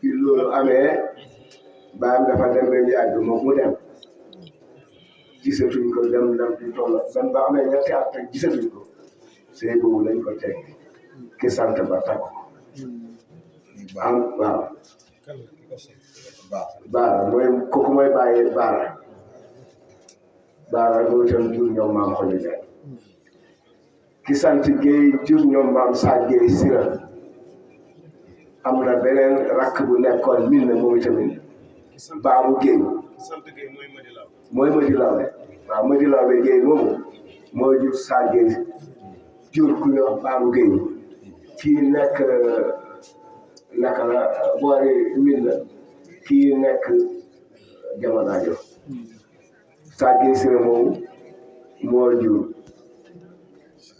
bi loolu amee baayam dafa dem ba yàgg moom mu dem gisatuñ ko dem di toll dem ba amee ñetti at rek gisatuñ ko sëy boobu lañ ko teg ki sant ba takk am waaw Baara mooy kooku mooy bàyyi Baara mooy itam jur ñoom maam Xoja Jaañ ki sant Gueye jur ñoom maam Saaj Gueye Sira am na beneen rakk bu nekkoon min na moom itamit Baabu Gueye mooy Madi Lawbe waaw Madi Lawbe Gueye moomu moo jur Saaj Gueye jur ku ñuy wax Baabu Gueye kii nekk naka la boori min la kii nekk jamonaajo Saaj Gueye Sira moomu moo jur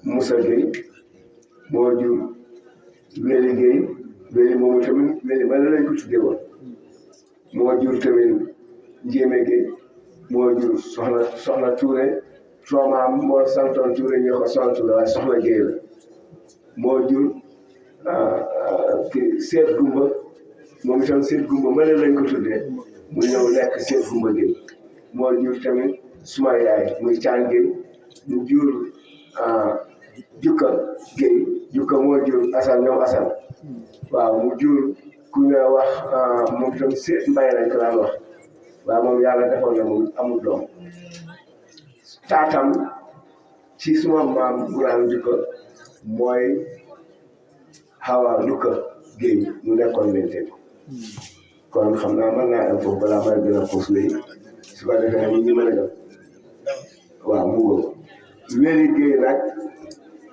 Moussa Gueye moo jur Weli Gueye Weli moomu tamit Weli man lañ ko tuddee woon moo jur tamit Njéeme Gueye moo jur soxna Touré soomaam moo santoon Touré ñu ko sant Touré waaye soxna Gueye la moo jur Seet Gumba moom itam Seet Gumba man lañ ko tuddee mu ñëw nekk Seet Gumba Gueye moo jur tamit suma yaay muy Caan Gueye mu jur Jukka Gueye Jukka moo jur Assane ñoom Assane waaw mu jur ku ñu wax moom itam Seet Mbay lañ ko daan wax waaw moom yàlla defoon na moom amul doom taatam ci suma maam Buraan Jukka mooy Hawa Jukka Gueye mu nekkoon mente kon xam naa mën naa am foofu balaa may gën a xuus léegi su ko defee ñu mën a dem waaw mu góob Weli Gueye nag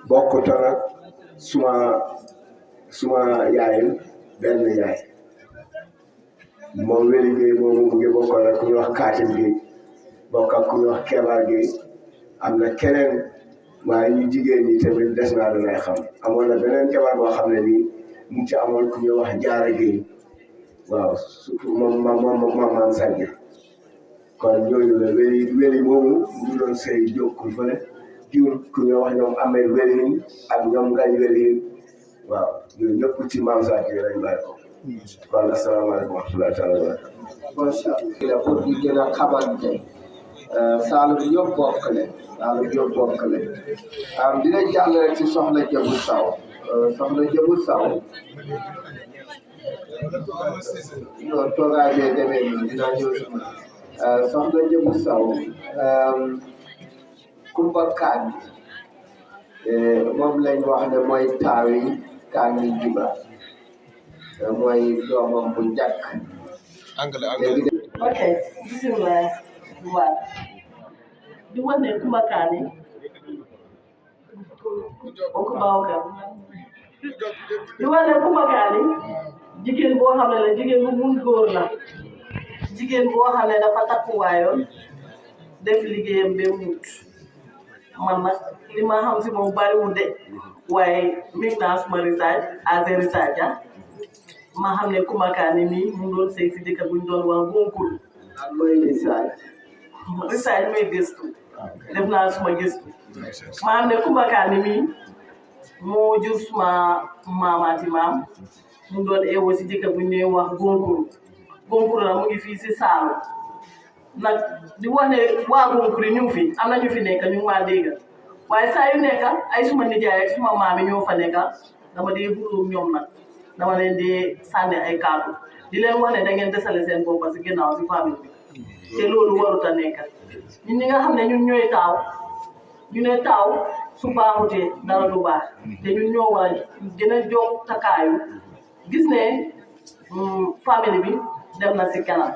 bokkut nag suma yaayam benn yaay moom Weli Gueye moomu mu ngi bokkoon ak ku ñuy wax Kaatim Gueye bokk ak ku ñuy wax Keba Gueye am na keneen waaye ñu jigéen ñi tamit des naa lu ngay xam amoon na beneen jabar boo xam ne nii mu ngi ci amoon ku ñuy wax Jaara Gueye waaw surtout moom maam Sadji kon ñooñu la weli moomu ñu doon sëy jokkul fële jur ku ñuy wax ñoom Amel Welihin ak ñoom Ngañ Welihin waaw ñooñu ñëpp ci maam Sadji lañ bàyyi ko kon asalaamaaleykum wa rahmatullahi taala wa barakatuh. macha allah pour ñu gën a xamante Saalum yëpp bokk leen Saalum yëpp bokk leen dina jàll rek ci soxna Jëbu Saw soxna Jëbu Saw non toogaay bee demee nii dinaa ñëw si soxna Jëbu Saw Kumba Kaani moom lañ wax ne mooy taawi Kaani Jiba mooy doomam bu njëkk. ok bisimilah waaw di wax ne Kumba Kaani onko bawka di wax ne Kumba Kaani jigéen boo xam ne la jigéen bu mun góor la jigéen boo xam ne dafa takkuwaayoon def liggéeyam ba mut man nag li ma xam si moom bariwul de waaye mig naa suma research as a researcher ma xam ne Kumba Kaani mii mu doon sëy si dëkk bu ñu doon wax Gonkul mooy research mooy gëstu def naa suma gëstu ma xam ne Kumba Kaani mii moo jur suma maamaati maam mu doon eewoo si dëkk bu ñuy wax Gonkul Gonkul la mu ngi fii si Saalum nag di wax ne waa Gonkul yi ñu ngi fi am na ñu fi nekk ñu ngi maa dégg waaye saa yu nekk ay suma nijaay ak suma maam yi ñoo fa nekk dama dee xulóom ñoom nag dama leen di sànni ay kàddu di leen wax ne da ngeen desale seen bopp si ginnaaw si famille bi te loolu warut a nekk ñun ñi nga xam ne ñun ñooy taaw ñu ne taaw su baaxutee dara du baax te ñun ñoo war a gën a jóg takaayu gis ne famille bi dem na si kanam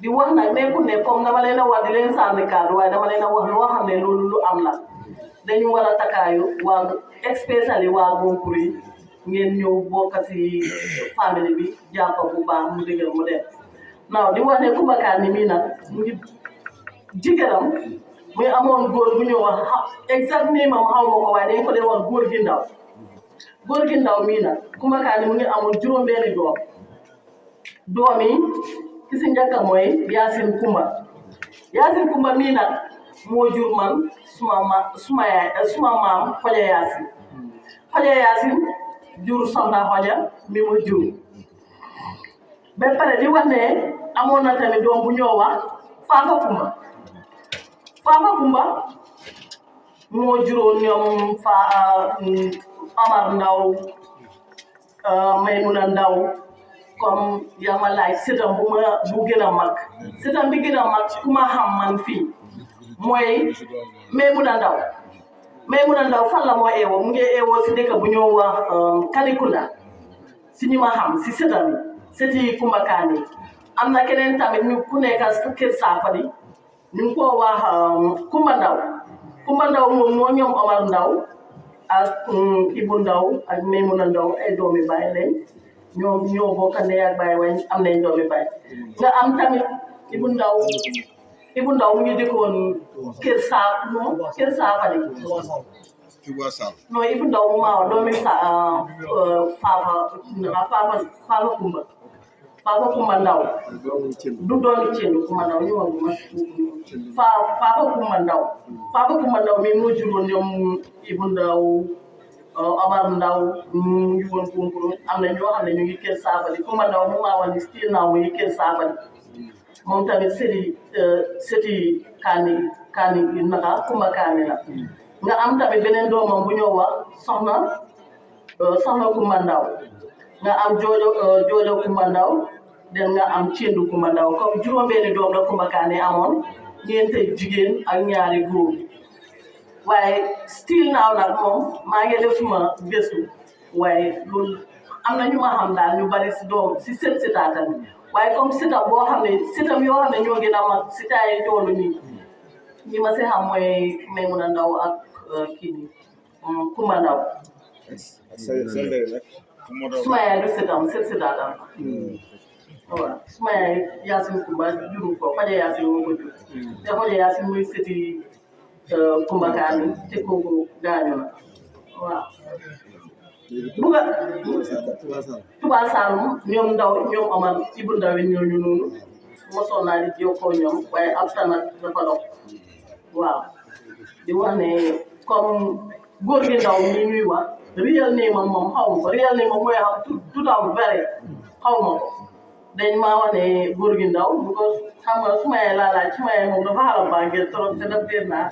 di wax nag nekkul ne comme dama leen a wax di leen sànni kàddu waaye dama leen a wax loo xam ne loolu lu am la dañu war a takaayu waa especially waa Gonkul yi ngeen ñëw bokk si famille bi jàpp bu baax mu dëgër mu dem naaw di wax ne Kumba Kaani mii nag mu ngi jigéenam muy amoon góor bu ñu wax exact nii mam xaw ma ko waaye dañ ko dee wax góor gi ndaw góor gi ndaw mii nag Kumba Kaani mu ngi amoon juróom-benni doom yi ki si njëkk mooy Yaasin Kumba mii nag moo jur man suma maam Xoja Yaasin jur Soxna Xoja mi ma jur ba pare di wax ne amoon na tamit doom bu ñoo wax Faafa Kumba moo juróon ñoom Amar Ndaw Maymuna Ndaw comme yaa ma laaj sëtam bu gën a mag sëtam bi gën a mag ku ma xam man fii mooy Maymuna Ndaw fan la moo eewoo mu ngi eewoo si dëkk bu ñoo wax Kalikunda si ñu ma xam si sëtam yi sëti Kumba Kaani am na keneen tamit ñu ku nekk kër Saafali ñu ngi ko wax Kumba Ndaw moom moo ñoom Omar Ndaw ak Ibu Ndaw ak Maymuna Ndaw ay doomi baay lañ ñoom ñoo bokk ndey ak baay waaye am nañ doomi baay nga am tamit Ibu Ndaw mu ngi dëkkoon kër Saafali non Ibu Ndaw mu maa doomi Faafa Kumba Ndaw du doomi Cendu Kumba Ndaw ñu wax ma Faafa Kumba Ndaw mi moo juróon ñoom Ibu Ndaw Omar Ndaw mu ngi woon Gonkul am na ñoo xam ne ñu ngi kër Saafali Kumba Ndaw mu maa wax ni still now mu ngi kër Saafali moom tamit sëti Kaani naka Kumba Kaani la nga am tamit beneen doomam bu ñoo wax soxna Kumba Ndaw nga am joojo Kumba Ndaw den nga am Cendu Kumba Ndaw comme juróom-benni doom la Kumba Kaani amoon ñeenti jigéen ak ñaari góor waaye still now nag moom maa ngi def suma gëstu waaye loolu am na ñu ma xam daal ñu bari si doom si sëtaatam waaye comme sëtam boo xam ne sëtam yoo xam ne ñoo gën a mag si taay toolu nii ñi ma si xam mooy Maymuna Ndaw ak kii bi Kumba Ndaw suma yaay du sëtam sëtaatam waaw suma yaay Yacine Kumba juru ko Faja Yacine moo ko jur te Faja Yacine muy sëti Kumba Kaani te kooku gaañu na waaw buga Touba Saloum ñoom ndaw ñoom Omar Ibou Ndaw yi ñooñu noonu mosoon naa di jokkoo ñoom waaye ab sanat dafa dox waaw di wax ne comme góor gi ndaw mi ñuy wax real name am moom xaw ma ko real name moom mooy tout am very xaw ma ko dañ maa wax ne góor gi ndaw because xam nga su ma yee laa laaj su ma yee moom dafa xala bàngee trop te daf dee naa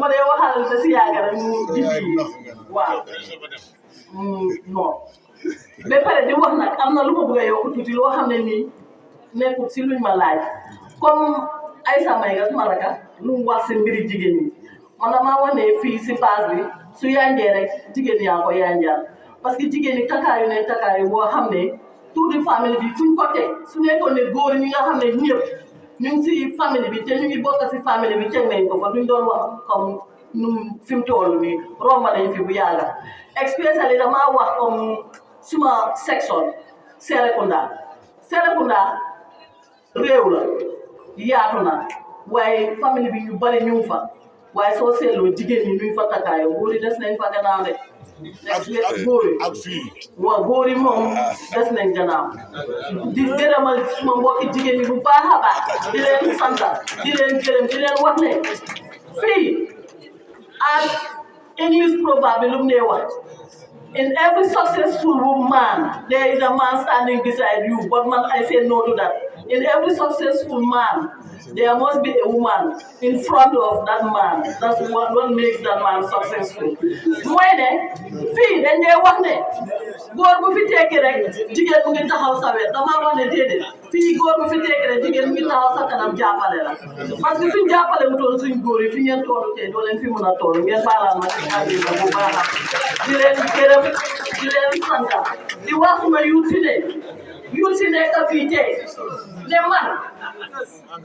ma dee waxal da si yàgg rek mu gis yi waaw non ba pare di wax nag am na lu ma bëgg a yokk tuuti loo xam ne nii nekkul si luñ ma laaj comme Aïssa Maïga suma raka lu mu wax si mbiri jigéen ñi man damaa wax ne fii si base bi su yanjee rek jigéen yaa ko yanjal parce que jigéen ñi takaayu ne takaayu boo xam ne tuuti famille bi fuñ ko teg su nekkoon ne góor ñi nga xam ne ñëpp ñu ngi si famille bi te ñu ngi bokk si famille bi teg nañ ko fa duñ doon wax comme nu fi mu toll nii romb nañ fi bu yàgga especially damaa wax comme suma section Serekunda réew la yaatu na waaye famille bi ñu bari ñu fa waaye soo seetloo jigéen ñi ñu fa takkaayoo góor yi des nañ fa gannaaw de góor yi waaw góor yi moom des nañ gannaaw di gërëmal suma mbokki jigéen ñi bu baax a baax di leen sant di leen gërëm di leen wax ne fii as English proverb bi lu mu nee wax in every successful woman there is a man standing beside you but man I say no to that. In every successful man, there must be a woman in front of that man. That's what makes that man successful. mooy ne fii dañ dee wax ne góor bu fi tekki rek jigéen mu ngi taxaw sa wet damaa wax ne déedéet fii góor bu fi tekki rek jigéen mu ngi taxaw sa kanam jàppale la parce que suñ jàppale mu toll suñ góor yi fi ngeen tollu tey doo leen fi mën a toll ngeen baalal ma ci àddina bu baax di leen gërëm di leen sant di wax suma yuut si nekk fii tey ne man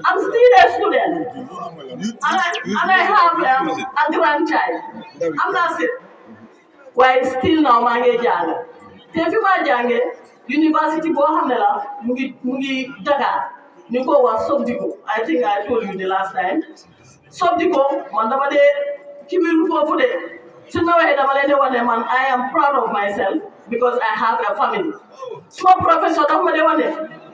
I'm still a student and I have a grandchild. I'm not sick. Why still now maa ngi jàng te fi ma jàngee university boo xam ne la mu ngi Dakar ñu ko wax Sobdiko I think I told you the last time Sobdiko man dama dee ci biir foofu de su ma waxee dama leen di wax ne man I am proud of myself because I have a family. So professor dama de wax ne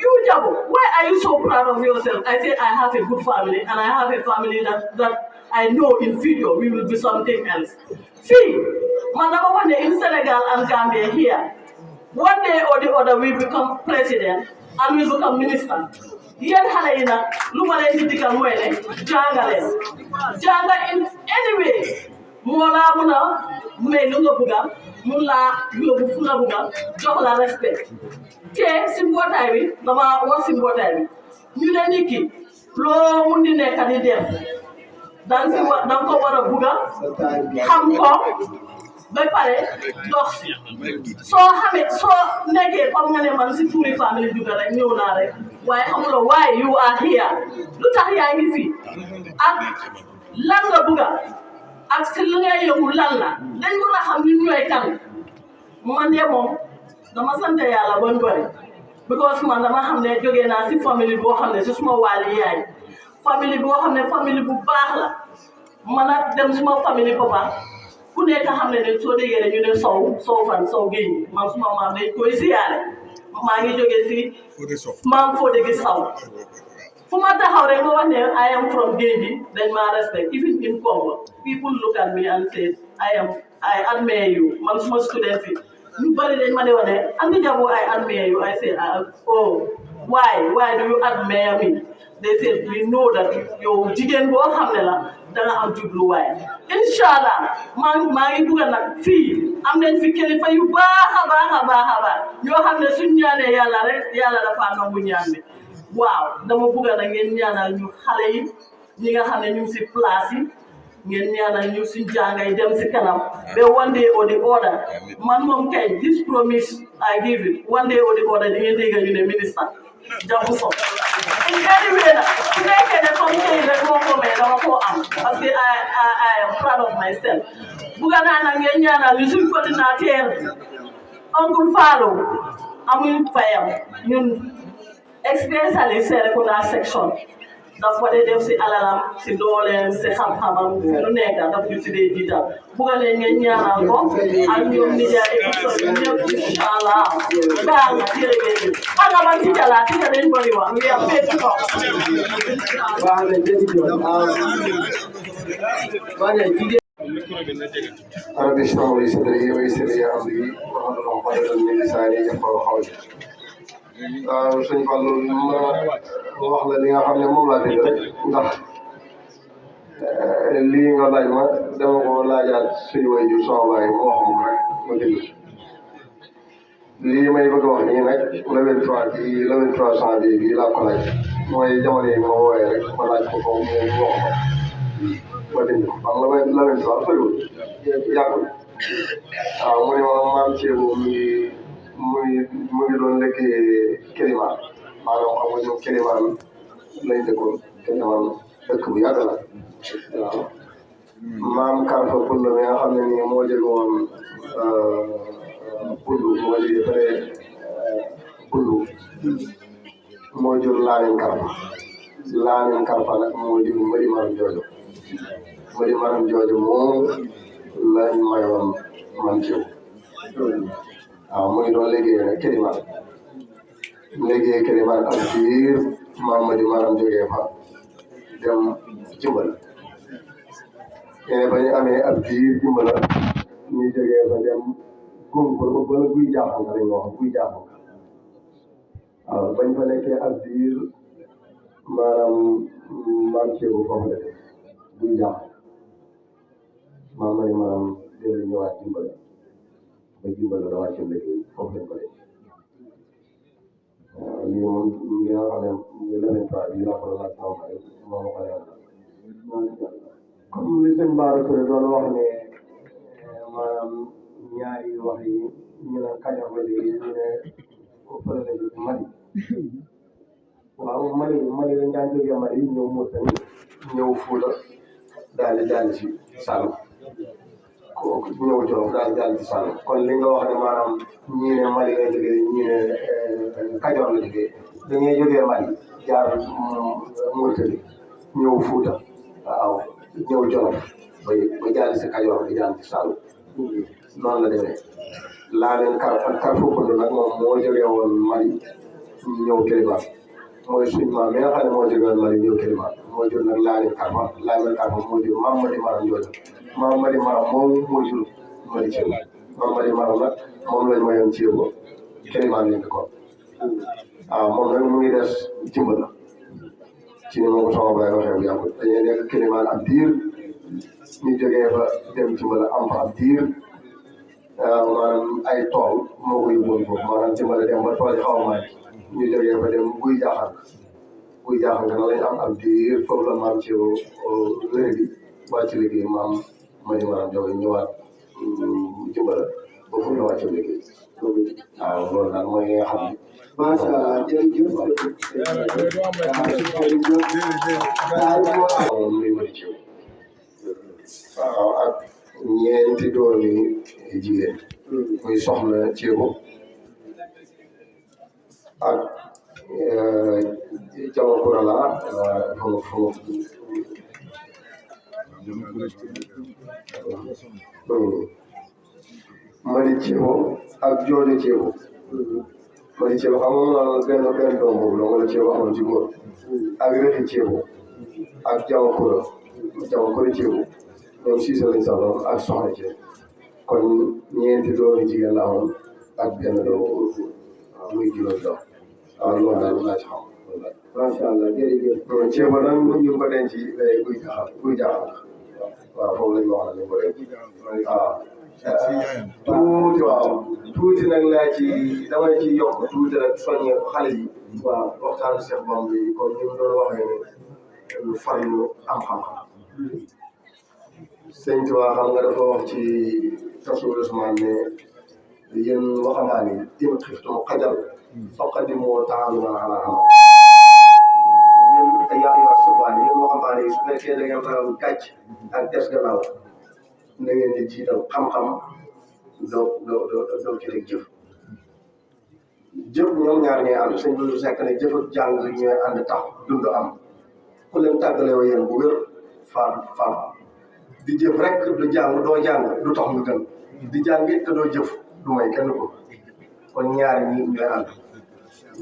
you Jabo, why are you so proud of yourself? I say I have a good family and I have a family that I know in future we will be something else. See, Madam one day in Senegal and Gambia here, one day or the other we become president and we become minister. Yen xale yi nag lu ma leen di digal mooy ne jànga in any way moo laa mun a may lu nga bëgga mun laa yóbbu fu nga bëgga jox la respect te si mbootaay bi dama wax si mbootaay bi ñu ne nit ki loo mun di nekk di def danga ko war a bëgga xam ko ba pare dox soo nekkee comme nga ne man si tuuri famille juga rek ñëw naa rek waaye xamuloo why you are here lu tax yaa ngi fi ak lan nga bëgga ak si li ngay yëngu lan la dañ mën a xam ñun ñooy kan man de moom dama sant yàlla ba bëri because man dama xam ne jógee naa si famille boo xam ne si suma wàlli yaay famille boo xam ne famille bu baax la man a dem suma famille papa ku nekk xam ne soo déggee ne ñu ne sow fan sow géej man suma maam dañ koy siyaare maa ngi jógee si maam foo dégg saw fu ma taxaw rek ma wax ne I am from Géeji dañ ma respect even in Congo people look at me and say I admire you man suma student yi ñu bari dañ ma ne wax ne Andi Jabo I admire you I say oh why do you admire me they said we know that yow jigéen boo xam ne la danga am jubluwaay inshallah maa ngi dugal nag fii am nañ fi kilifa yu baax a baax ñoo xam ne suñ ñaanee yàlla rek yàlla dafa nangu ñaan bi waaw dama bëgg na ngeen ñaanal ñu xale yi ñi nga xam ne ñu ngi si place yi ngeen ñaanal ñu suñ jàngay dem si kanam ba one day or the other man moom kay this promise I give it one day or the other di ngeen dégg ñu ne ministre Jabo Sow in any way la su nekkee ne comme tey rek moo ko may dama koo am parce que I am proud of myself bëgg naa nag ngeen ñaanal ñu suñ coordinateur Uncle Fallow amuñ fayam ñun especially Serekunda section daf ko dee def si alalam si dooleem si xam-xamam si lu nekk daf ñu si dee jiital bugga leen ngeen ñaanal ko ak ñoom nijaay émission bi ñëpp incha allah baal ma jërëjëf xam nga man tica laa tica dañ bëri wax we are paid to talk رب اشرح لي صدري ويسر لي امري واحلل عقدة من لساني يفقهوا قولي. waaw sëñ Fallou ma wax la li nga xam ne moom laa dégg rek ndax lii nga laaj ma dama ko laajaat suñu waajur sama baay mu wax ma rek ma dégg lii may bëgg a wax nii nag le 23 le 23 janvier bii laa ko laaj mooy jamono yi ma wooyee rek ma laaj ko mu wax ma dégg ko xam nga le 23 soriwul yàggul waaw mu ne ma maam Thierno mu ngi doon lekkee Kélimaan maanaam xam nga ñoom Kélimaan lañ dëkkoon Kélimaan dëkk bu yàgg la waaw maam Karfa Pullo mi nga xam ne nii moo jóge woon Bundu moo jóge fële Bundu moo jur Laamin Karfa nag moo jur Mari Maram Joojo moom lañ mayoon man ciw waaw mu ngi doon liggéey nag Kélimaan ak biir Mari Maram jógee fa dem Jimbala ba ñu amee ab biir Jimbala ñu jógee fa dem Gungur ba guy jaaxanka lañ wax guy jaaxanka waaw bañ fa nekkee ab biir maanaam maam ceebu foofu la def guy jaaxanka Mari Maram dellu ñëwaat Jimbala ba Jimbala la wàcce liggéey foofu lañ ko def waaw lii moom li nga xam ne le 23 bii laa ko doon laaj sama xarit moo ma ko leeral comme li sëñ Bara Touré doon wax ne maanaam ñaari wax yi ñu ne Kajoor la léegi ñu ne fële la jóge Mali waaw Mali dañ daan jógee Mali ñëw Mauritanie ñëw Fuuta daal di si Saloum ñëw Jolof daal di jàll ci Saloum kon li nga wax ne maanaam ñii ne Mali la jógee ñii ne Kajoor la jógee dañuy jógee Mali jaar Mauritanie ñëw Fuuta waaw ñëw Jolof ba jàll si Kajoor di jàll ci Saloum noonu la demee Laamin Karfa Pullo nag moom moo jógee woon Mali ñëw Kélimaan mooy suñu maam mi nga xam ne moo jógee woon Mali ñëw Kélimaan moo jur nag Laamin Karfa moo jur maam Mari Maram Joojo maam Mari Maram moom moo jur Mari Ceebo maam Mari Maram nag moom lañ mayoon Ceebo Kélimaan lañ ko waaw moom nag mu ngi des Jimbala ci ni ma ko sama baay waxee bu yàggul dañuy nekk Kélimaan ab diir ñu jógee fa dem Jimbala am fa ab diir maanaam ay tool moo ko yóbbuwoon foofu maanaam Jimbala dem ba tool yi xaw a màgg ñu jógee fa dem guy jaaxanka na lañ am ab diir foofu la maam Ceebo léegi wàcc liggéey maam Mari Maram Joojo ñëwaat Jimbala ba fu ñu wàcc liggéey waaw loolu daal mooy li nga xam ne macha allah jërëjëf muy Mari Ceebo waaw ak ñeenti doomi jigéen muy soxna Ceebo ak Jama Kurala Mari Ceebo ak Joojo Ceebo Mari Ceebo xam nga benn doom boobu la Mari Ceebo amoon ci góor ak Rëti Ceebo ak Jama Kura Ceebo ñoom Siise lañ sax doon ak soxna Ceebo kon ñeenti doomi jigéen la amoon ak benn doomu góor waaw muy juróom doom waaw loolu daal laa ci xam macha allah jërëjëf Ceebo nag ñu ngi ko denc guy jaaxal waaw foofu lañ ma wax ne ko denc waaw tuuti nag laa ci damay ci yokk tuuti rek soññee xale yi waaw waxtaanu Cheikh Bamba bi comme ni mu doon waxee ne farlu am xam-xam sëñ Tuubaa xam nga dafa wax ci Rasul Usmaan ne yéen waxambaane yi in xiftum xajal faqaddimoo ta'alluman ala amal yéen yaa ayyuha subaan yéen waxambaane yi su fekkee da ngeen ragal gàcc ak des gannaaw na ngeen di jiital xam-xam doo ci rek jëf jëf ñoom ñaar ñooy ànd sëñ bi sekk ne jëf ak jàng ñooy ànd tax dund am ku leen tàggalee yéen bu wér faam di jëf rek du jàng doo jàng du tax nga gën di jàng it te doo jëf du may kenn ko kon ñaari ñi ñooy ànd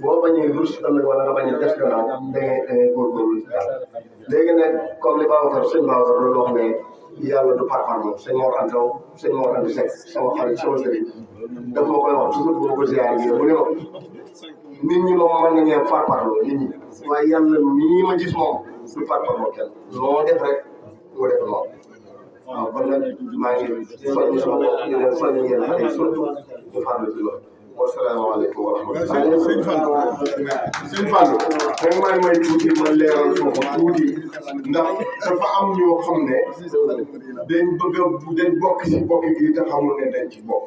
boo bañee rus ëllëg wala nga bañ a def gannaaw da ngay góorgóorlu ci yàlla léegi nag comme li Babacar sëñ Babacar loolu wax ne yàlla du parparloo sëñ Mor Anta Seck sama xarit sama sëriñ daf ma koy wax toujours bu ma ko ziar bi mu ne ma nit ñi moom mën nañu parparloo nit ñi waaye yàlla mii ma gis moom du parparloo kenn loo def rek nga def lool waaw kon nag maa ngi soññ sama bopp di leen soññ ngeen xale yi surtout ñu farlu ci loolu wasalaamaaleykum wa rahmatulah. sëñ Fallou moom may tuuti ma leeral foofu tuuti ndax dafa am ñoo xam ne dañ bëgg a dañ bokk ci bokk gi te xamul ne dañ ci bokk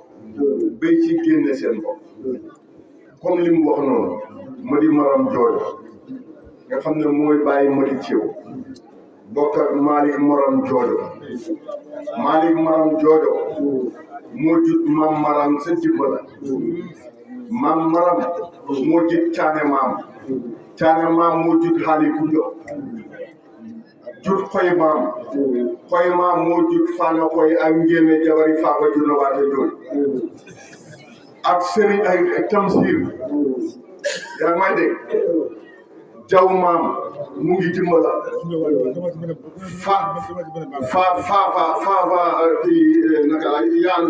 bay ci génne seen bopp comme li mu wax noonu Madi Maram Joojo nga xam ne mooy bàyyi Madi Thiaw bokk ak Malick Maram Joojo Malick Maram Joojo moo jut Mam Maram sa jibba la Mam Maram moo jut Caane Maam moo jut Xaali Kunjo jut Xoy Maam moo jut Fana Xoy ak Njéeme jabari Faaba Juna waate joon ak Sëriñ ay Tamsir yaa ngi may dégg Jaw Maam mu ngi dimbala fa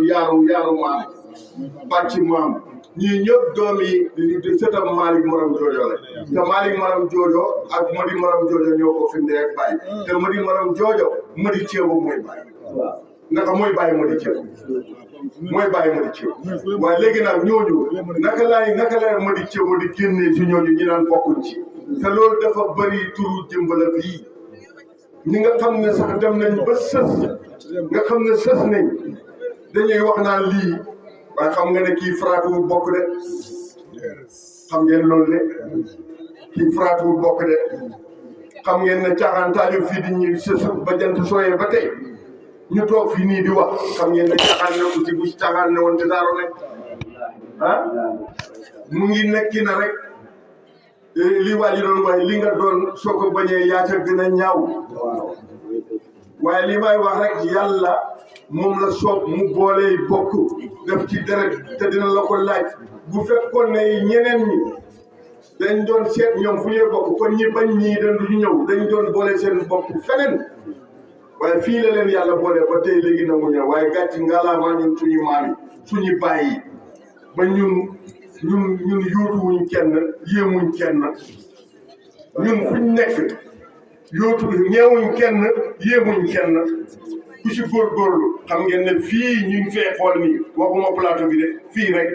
yaaru maam bàcc maam ñii ñëpp doom yi di sëtam Malick Maram Joojo la te Malick Maram Joojo ak Madi Maram Joojo ñoo ko fi ndee ak bàyyi te Madi Maram Joojo Madi Ceebo mooy bàyyi naka mooy bàyyi Madi Ceebo waaye léegi nag ñooñu naka lay Madi Ceebo di génnee ci ñooñu ñi naan bokkuñ ci te loolu dafa bëri turu jëmbala fii ñi nga xam ne sax dem nañ ba sës nga xam ne sës nañ dañuy wax naan lii waaye xam nga ne kii faraatuwul bokk de xam ngeen loolu de kii faraatuwul bokk de xam ngeen ne caaxaantaayu fii di ñu sësu ba jant sooyee ba tey ñu toog fii nii di wax xam ngeen ne caaxaan ne ko ci bu caaxaan ne woon te daaro ne ah mu ngi nekki na rek li waa ji doon wax li nga doon soo ko bañee yaata gën a ñaaw waaye li may wax rek yàlla moom la soob mu boolee bokk def ci deret te dina la ko laaj bu fekkoon ne ñeneen ñi dañ doon seet ñoom fu ñuy bokk kon ñi bañ ñii dañ du ñëw dañ doon boole seen bopp feneen waaye fii la leen yàlla boole ba tey léegi nangu ñëw waaye gàcc ngalaama ñun suñu maam yi suñu baay yi ba ñun yóotuwuñ kenn yéemuñ kenn ñun fuñ nekk yóotu ñeewuñ kenn yéemuñ kenn ku ci góorgóorlu xam ngeen ne fii ñu ngi fee xool nii waxuma plateau bi de fii rek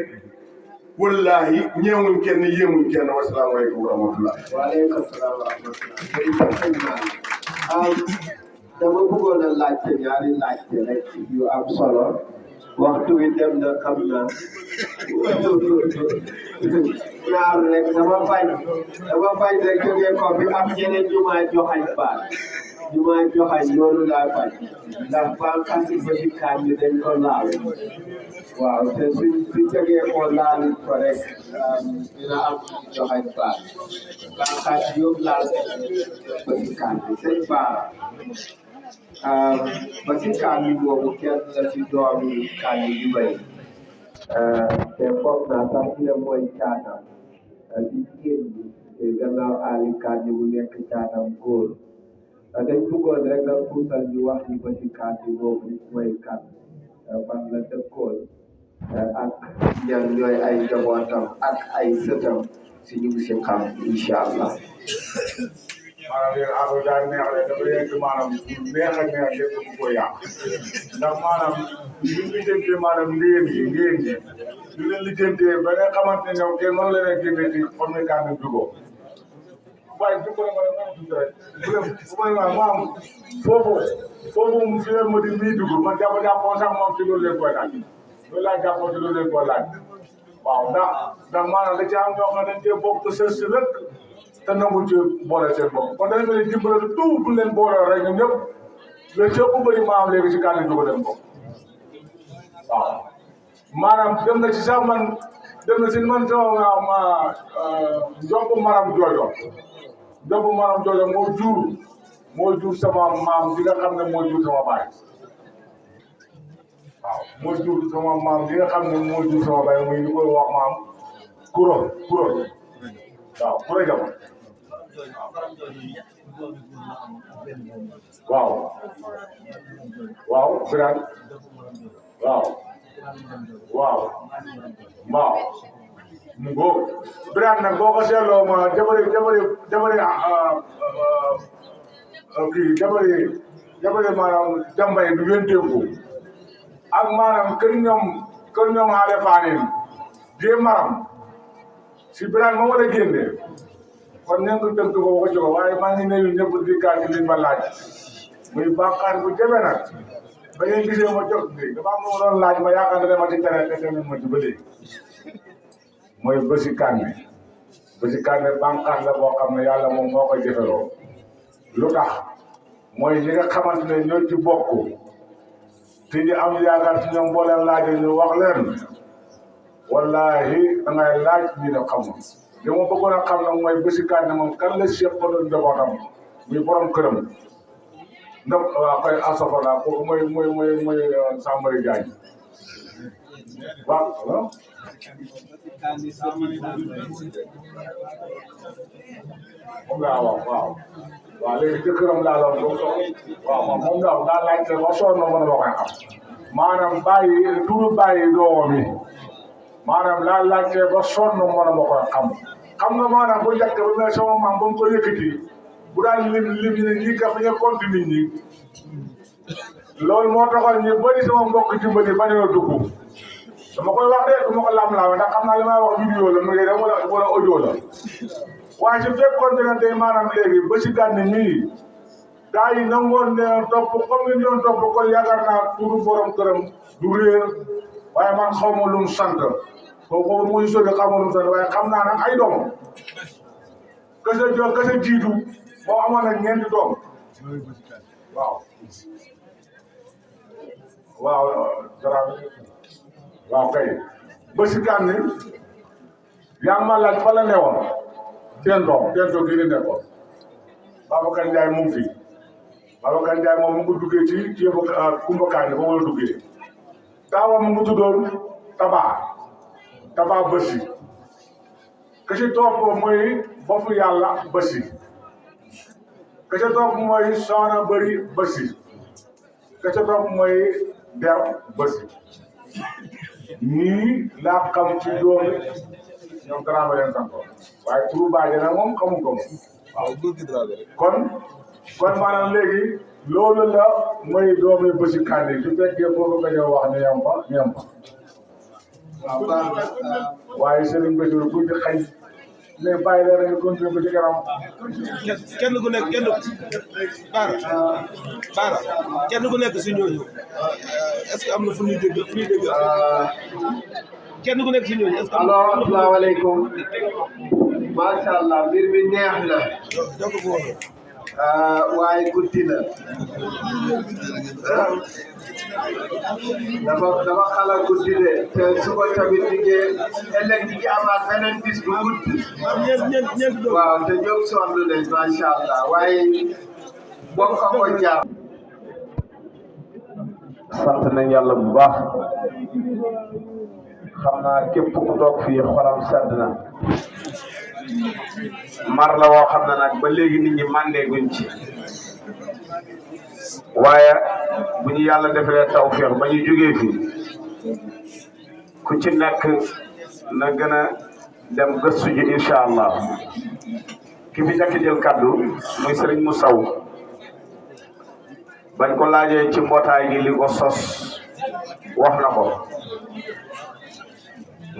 wallahi ñeewuñ kenn yéemuñ kenn wasalaamaaleykum wa rahmatullah. waaleykum salaam wa rahmatullah. dama bëggoon a laajte ñaari laajte rek yu am solo waxtu wi dem na xam naa ñaar rek dama bañ rek jógee ko bi am ñeneen ñu ma joxañ baat ñu ma joxañ loolu laa bañ ndax bànqaasi ba ci kaan bi dañ ko laal waaw te suñ jógee ko laalit ko rek dina am joxañ baat bànqaas yëpp laal ba ci kaan bi sëñ Baara ba ci kaan bi boobu kenn la ci doomi kaan bi yu bëri te foog naa sax dina mooy caatam di jigéen ñi gannaaw aali kaan bi bu nekk caatam góor dañ bëggoon rek nga puusal ñu wax ni ba ci kaan bi boobu mooy kan fan la dëkkoon ak ñan ñooy ay njabootam ak ay sëtam si ñu ngi si xam incha allah. maanaam yéen affaire daal neex rek dafa yegg maanaam neex a neex lépp bu ko yàq ndax maanaam ñu lijjantee maanaam ngéen yi ñu leen lijjantee ba nga xamante ne ñoom kenn mën leen a génne ci comme kan bi dugoo waaye du ko mën a dugg rek bu may maam foofu si leen ma di mii dugg man jàppoo sax moom ci loolu leen koy laaj loolu laa jàppoo ci loolu leen koy laaj waaw ndax maanaam da ci am ñoo xam ne dañ cee bokk sës si rek te nangu ci boole seen bopp kon dañu leen dimbale tout bu leen boole rek ñoom ñëpp mais ci ëpp bëri maam léegi ci kàddu gi leen bopp waaw maanaam dem na ci sax man dem na si man sama njomb maram joojo moo jur sama maam bi nga xam ne moo jur sama baay waaw moo jur sama maam bi nga xam ne moo jur sama baay muy ñu koy wax maam kuro waaw kuro jama waaw Birane waaw mu góob Birane nag boo ko seetloo ma jabari maanaam jambay du wenteeku ak maanaam kër ñoom xaale faanin die maram si Birane ma war a génne kon ña ngi tënk ko wax ko waaye maa ngi nuyu ñëpp di kaa ci liñ ma laaj muy bànqaar bu jafe nag ba ngeen gisee ma jóg bi dafa am lu ma doon laaj ma yaakaar ne dama ci tere te tamit ma ci ba léegi mooy bési kànne bànqaar la boo xam ne yàlla moom moo koy jëfeloo lu tax mooy ñi nga xamante ne ñoo ci bokk te ñu am yaakaar ci ñoom boo leen laajee ñu wax leen wallahi da ngay laaj ñu ne xamul li ma bëggoon a xam nag mooy bési kànne moom kan la Cheikh ko doon njabootam muy borom këram ndax waaw kay asafala kooku mooy Sambari Diagne waaw moom laa wax waaw léegi jëkkëram laa doon waaw moom daa laajte ba sonn mën a loo koy xam maanaam bàyyi turu bàyyi doomam yi maanaam laa laajte ba sonn mën a ma koy xam nga maanaam bu njëkk ba mais sama maam ba mu ko yëkkati bu daan lim ne ñii ka fi ñu compte nit ñi loolu moo taxoon ñu bëri sama mbokk dimbali ba ñoo dugg dama koy wax de du ma ko lam-laame ndax xam naa li may wax vidéo la mu ngi dem wala audio la waaye su fekkoon ne tey maanaam léegi ba si gànni mii gaa yi nangoon ne topp comme ni doon topp kon yaakaar naa turu borom këram du réer waaye man xaw ma lu mu sant kooku muy sori xaw ma lu mu sant waaye xam naa nag ay doomam kese jiitu moo amoon nag ñeenti doom waaw kay ba si gànni yaa ma laaj fa la newoon Tento gi ni nekkoon Babacar Ndiaye moom fii Babacar Ndiaye moom mu ngi duggee ci yëpp Kumba Kaane ba wala duggee taawam mu ngi tuddoon Taba Bësi ka ci topp mooy bofu yàlla Bësi ka ci topp mooy Soxna Bëri Bësi ka ci topp mooy Der Bësi ñii laa xam ci doomi ñoom Dramé leen sant waaye turu baaje nag moom xamuñ ko waaw kon maanaam léegi loolu la mooy doomi Bësi Kande su fekkee foofu nga ñëw wax ne yam fa waaw waaye Serigne Bassirou bu di xëy mais bàyyi la rek continuer ko ci kanam kenn ku nekk kenn ku nekk si ñooñu est-ce que am na fu ñuy dégg kenn ku nekk si ñooñu est-ce que alors asalaamaaleykum macha allah mbir mi neex na waaye guddi na dafa xala guddi de te suba tamit liggéey ëllëg ñi ngi amaat beneen bis bu guddi waaw te ñoom sonn nañ macha allah waaye bokk ko jaar sant nañ yàlla bu baax xam naa képp ku toog fii xolam sedd na mar la woo xam ne nag ba léegi nit ñi màndeeguñ ci waaye bu ñu yàlla defalee tawfeex ba ñu jógee fi ku ci nekk na gën a dem gëstu ji incha allah ki fi njëkk jël kaddu muy Serigne Moussaw bañ ko laajee ci mbootaay gi li ko sos wax na ko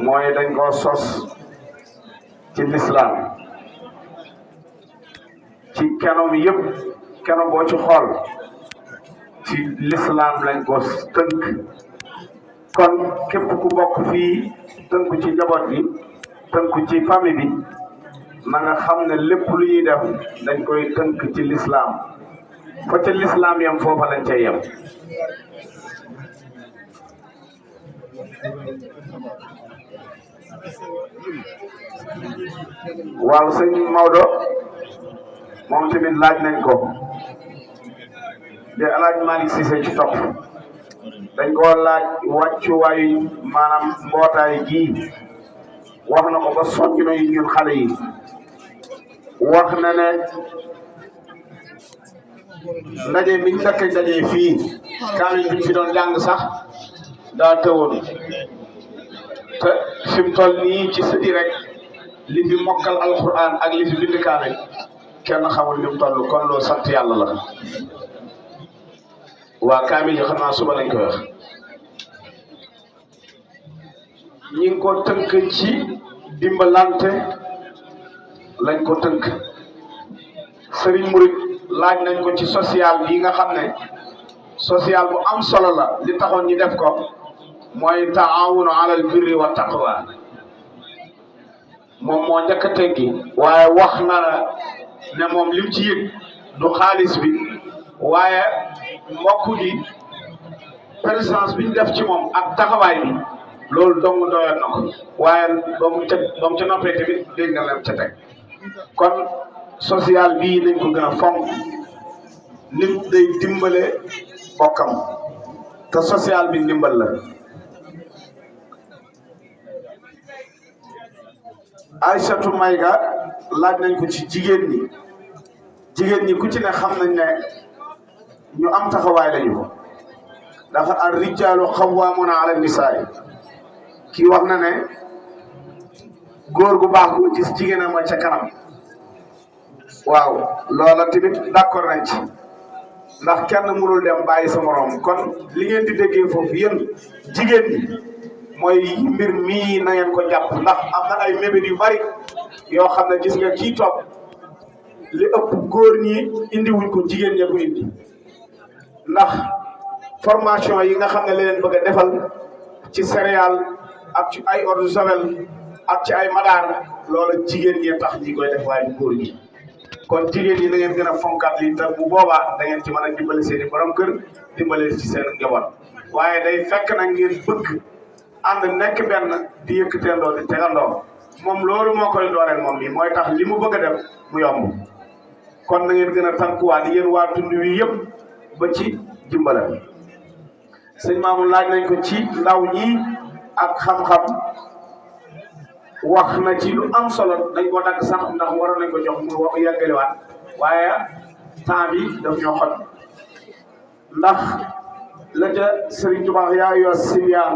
mooy dañ ko sos ci lislaam ci kenoom yëpp keno boo ci xool ci lislaam lañ ko tënk kon képp ku bokk fii tënku ci njaboot gi tënku ci famille bi na nga xam ne lépp lu ñuy def dañ koy tënk ci lislaam fa ca lislaam yem foofa lañ cay yem waaw sëñ Maodo moom tamit laaj nañ ko de alaaj Malick Cissé ci topp dañ koo laaj wàccuwaayu maanaam mbootaay gii wax na ko ba soññ na ñun xale yi wax na ne ndaje biñ dakk ndaje fii kaamil biñ fi doon jàng sax daa tëwoon te fi mu toll nii ci sëdi rek li fi mokkal alquran ak li fi bind kaamil kenn xamul ni mu toll kon loolu sant yàlla la waa kaamil yi xam naa suba lañ koy wax ñi ngi ko tënk ci dimbalante lañ ko tënk sëriñ murit laaj nañ ko ci social bi nga xam ne social bu am solo la li taxoon ñu def ko mooy taawunu alal birri wa taqwa moom moo njëkk a teggi waaye wax na la ne moom lim ci yëg du xaalis bi waaye mbokk gi présence bi ñu def ci moom ak taxawaay bi loolu dong doyoon na ko waaye ba mu ca noppee tamit dégg nga leen ca teg kon social bii nañ ko gën a fonk nit day dimbale bokkam te social bi ndimbal la Aïssatou Mayga laaj nañ ko ci jigéen ñi ku ci ne xam nañ ne ñu am taxawaay lañu dafa ar rijaalu xawwaamuna ala nisaa kii wax na ne góor gu baax ko gis jigéen a ma ca kanam waaw loola tamit d'accord nañ ci ndax kenn mënul dem bàyyi sa morom kon li ngeen di déggee foofu yéen jigéen ñi mooy mbir mii na ngeen ko jàpp ndax am na ay mébét yu bari yoo xam ne gis nga kii toog li ëpp góor ñi indi wuñ ko jigéen ñee ko indi ndax formation yi nga xam ne leen bëgg a defal ci céréale ak ci ay eau de javel ak ci ay madaar loolu jigéen ñee tax ñi koy def waaye góor ñi kon jigéen ñi da ngeen gën a fonkat li te bu boobaa da ngeen ci mën a dimbale seen i borom kër dimbale ci seen njaboot waaye day fekk nag ngeen bëgg ànd nekk benn di yëkkateendoo di tegandoo moom loolu moo koy dooleel moom mi mooy tax li mu bëgg a def mu yomb kon na ngeen gën a tànkuwaat yéen waa tund wi yëpp ba ci dimbale sëñ Maamu laaj nañ ko ci ndaw ñi ak xam-xam wax na ci lu am solo dañ ko dagg sax ndax waroon nañ ko jox mu wax yeggaliwaat waaye temps bi daf ñoo xot ndax la ca Sëriñ Tuubaa yaa ayyuha sibyaan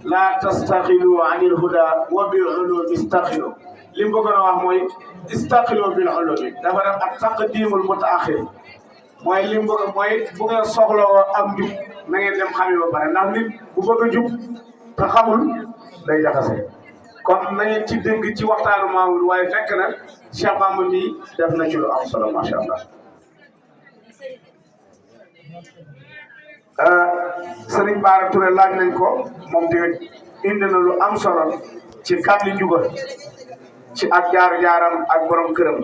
laa tastaxilu anil huda wa bil ulumi istaxilu li mu bëggoon a wax mooy istaxilu bil ulumi dafa def ak taqdimul mutaaxir mooy li mu bëgg mooy bu ngeen soxlawoo ak njub na ngeen dem xami ba pare ndax nit bu bëgg a jub te xamul day jaxase kon na ngeen ci dégg ci waxtaanu Mamour waaye fekk na Cheikh Mamour nii def na ci lu am solo macha allah. Serigne Bara Touré laaj nañ ko moom tamit indi na lu am solo ci kàddu njuga ci ak jaar-jaaram ak borom këram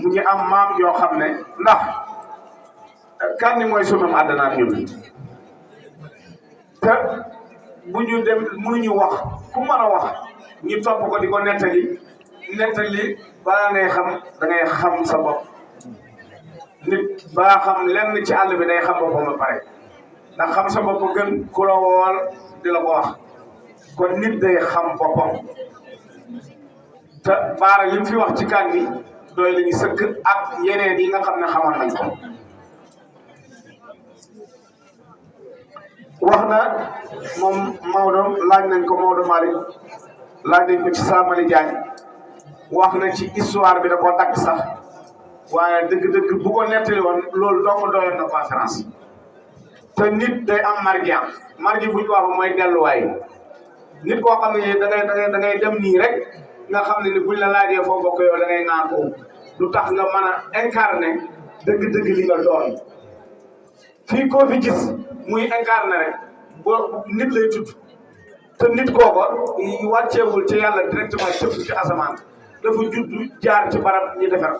mu ngi am maam yoo xam ne ndax kàddu mooy sunum àddina ñun te bu ñu dem mënuñu wax ku mën a wax ñu topp ko di ko nettali balaa ngay xam da ngay xam sa bopp nit balaa xam lenn ci àll bi day xam boppam ba pare ndax xam sa bopp gën ku la wool di la ko wax kon nit day xam boppam te Baara li mu fi wax ci kan bi doy la ñu sëkk ak yeneen yi nga xam ne xamoon nañ ko wax na moom Maodo laaj nañ ko Maodo Malick laaj nañ ko ci Samali Diagne wax na ci histoire bi da koo dagg sax waaye dëgg-dëgg bu ko nettali woon loolu dong doyoon na conférence te nit day am margi buñ ko wax mooy delluwaay nit koo xam ne da ngay dem nii rek nga xam ne ni buñ la laajee foo bokk yow da ngay naan ko lu tax nga mën a incarner dëgg-dëgg li nga doon fii koo fi gis muy incarner rek boo nit lay tudd te nit kooko wàcceewul ci yàlla directement cëpp ci asamaan dafa judd jaar ci barab ñi defar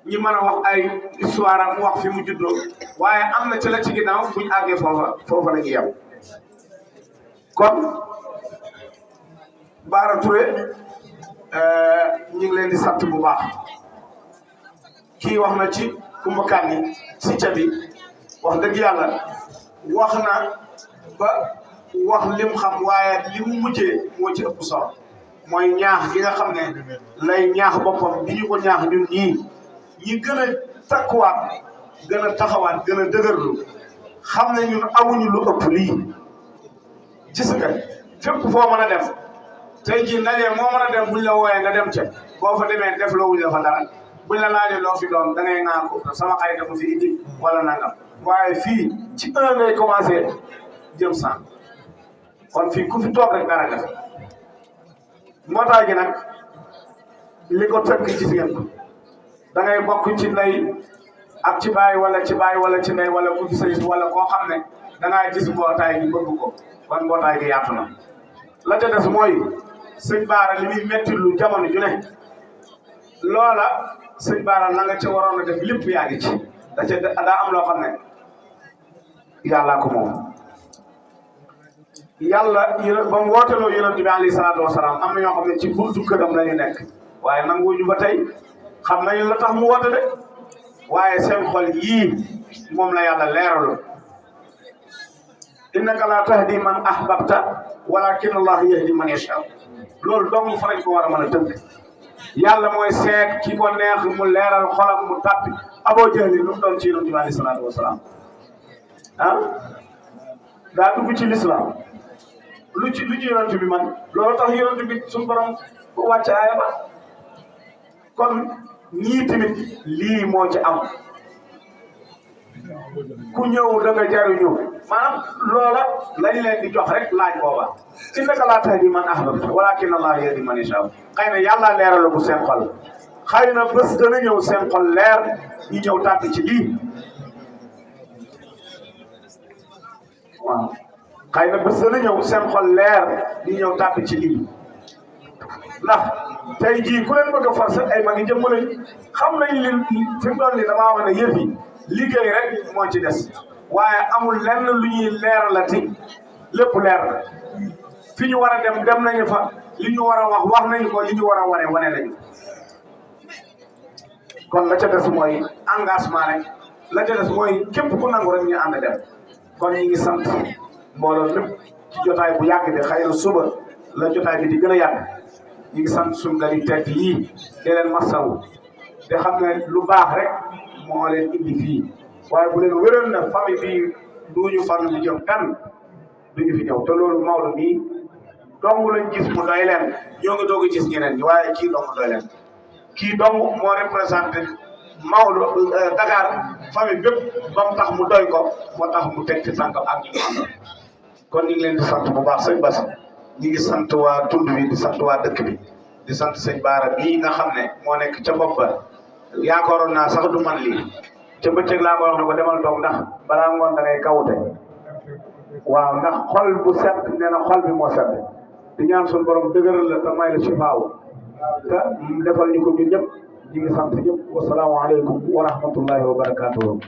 ñi mën a wax ay histoire am wax fi mu juddoo waaye am na ci la ci ginnaaw buñ àggee foofa la ñuy yem kon Baara Touré ñu ngi leen di sant bu baax kii wax na ci Kumba Kanni si ca bi wax dëgg yàlla wax na ba wax lim xam waaye li mu mujjee moo ci ëpp solo mooy ñaax gi nga xam ne lay ñaax boppam di ñu ko ñaax ñun ñi gën a takkuwaat gën a taxawaat gën a dëgërlu xam ne ñun amuñu lu ëpp lii gis nga fépp foo mën a dem tey jii ndaje moo mën a dem buñ la wooyee nga dem ca boo fa demee def loo wuñ la fa dara buñ la laajee loo fi doon da ngay naan ko sama xarit dafa fi indi wala nangam waaye fii ci 1 ngay commencé jëm 100 kon fii ku fi toog rek dara def mbootaay gi nag li ko tënk gis ngeen ko da ngay bokk ci ndey ak ci baay wala ci baay wala ci ndey wala ku ci sëy wala koo xam ne da ngaa gis mbootaay gi bëgg ko kon mbootaay gi yaatu na la ca des mooy sëñ Baara li muy métti lu jamono ju ne loola sëñ Baara na nga ca waroon a def lépp yaa ngi ci daa am loo xam ne yàllaa ko moom yàlla ba mu wooteloo yonent bi alayhi salaatu wasalaam am na ñoo xam ne ci buntu këram la ñu nekk waaye nanguwuñu ba tey xam nañu la tax mu woote de waaye seen xol yii moom la yàlla leeralu innaka laa tahdi man ahbabta walakin allah yahdi man yasha loolu dong fa lañ ko war a mën a tënk yàlla mooy seet ki ko neex mu leeral xolam mu tàppi Aboo Jahli lu mu doon ci yonent bi alayhi salaatu wasalaam daa dugg ci lislaam lu ci yonent bi man loolu tax yonent bi suñu borom wàcc aaya ba kon ñii tamit lii moo ci am ku ñëw da nga jariñu maanaam loola lañ leen di jox rek laaj booba innaka laa tahdi man ahbabta walakin allah yahdi man yashaa xëy na yàlla leeralu bu seen xol xëy na bés dana ñëw seen xol leer ñu ñëw tàbbi ci lii waaw xëy na bés dana ñëw seen xol leer ñu ñëw tàbbi ci lii ndax tey jii ku leen bëgg a forcer ay magi jëmm lañ xam nañ li fi mu doon nii damaa wax ne yëf yi liggéey rek moo ci des waaye amul lenn lu ñuy leeralati lépp leer na fi ñu war a dem nañu fa li ñu war a wax nañu ko li ñu war a wane nañu kon la ca des mooy engagement rek la ca des mooy képp ku nangu rek ñu ànd dem kon ñu ngi sant mbooloo lépp ci jotaay bu yàgg bi xëy na suba la jotaay bi di gën a yàgg ñu ngi sant suñu gan yi teg yii di leen masawu te xam ne lu baax rek moo leen indi fii waaye bu leen wéral na famille bii duñu famille bu jëm kan duñu fi ñëw te loolu Maodo bii dong lañ gis mu doy leen ñoo ngi doog a gis ñeneen ñi waaye kii dong doy leen kii dong moo représenté Maodo Dakar famille bépp ba mu tax mu doy ko moo tax mu teg ci tànkam ak ñu àndal kon ñu ngi leen di sant bu baax sëñ Bass ñu ngi sant waa tund bi di sant waa dëkk bi di sant sëñ Baara bii nga xam ne moo nekk ca bopp ba yaakaaroon naa sax du man lii ca bëccëg laa ko wax ne ko demal toog ndax balaa ngoon da ngay kawute waaw ndax xol bu set nee na xol bi moo set di ñaan suñu borom dëgëral la te may la sifaaw te defal ñu ko ñun ñëpp ñu ngi sant ñëpp wasalaamaaleykum wa rahmatullahi wa barakaatuhu.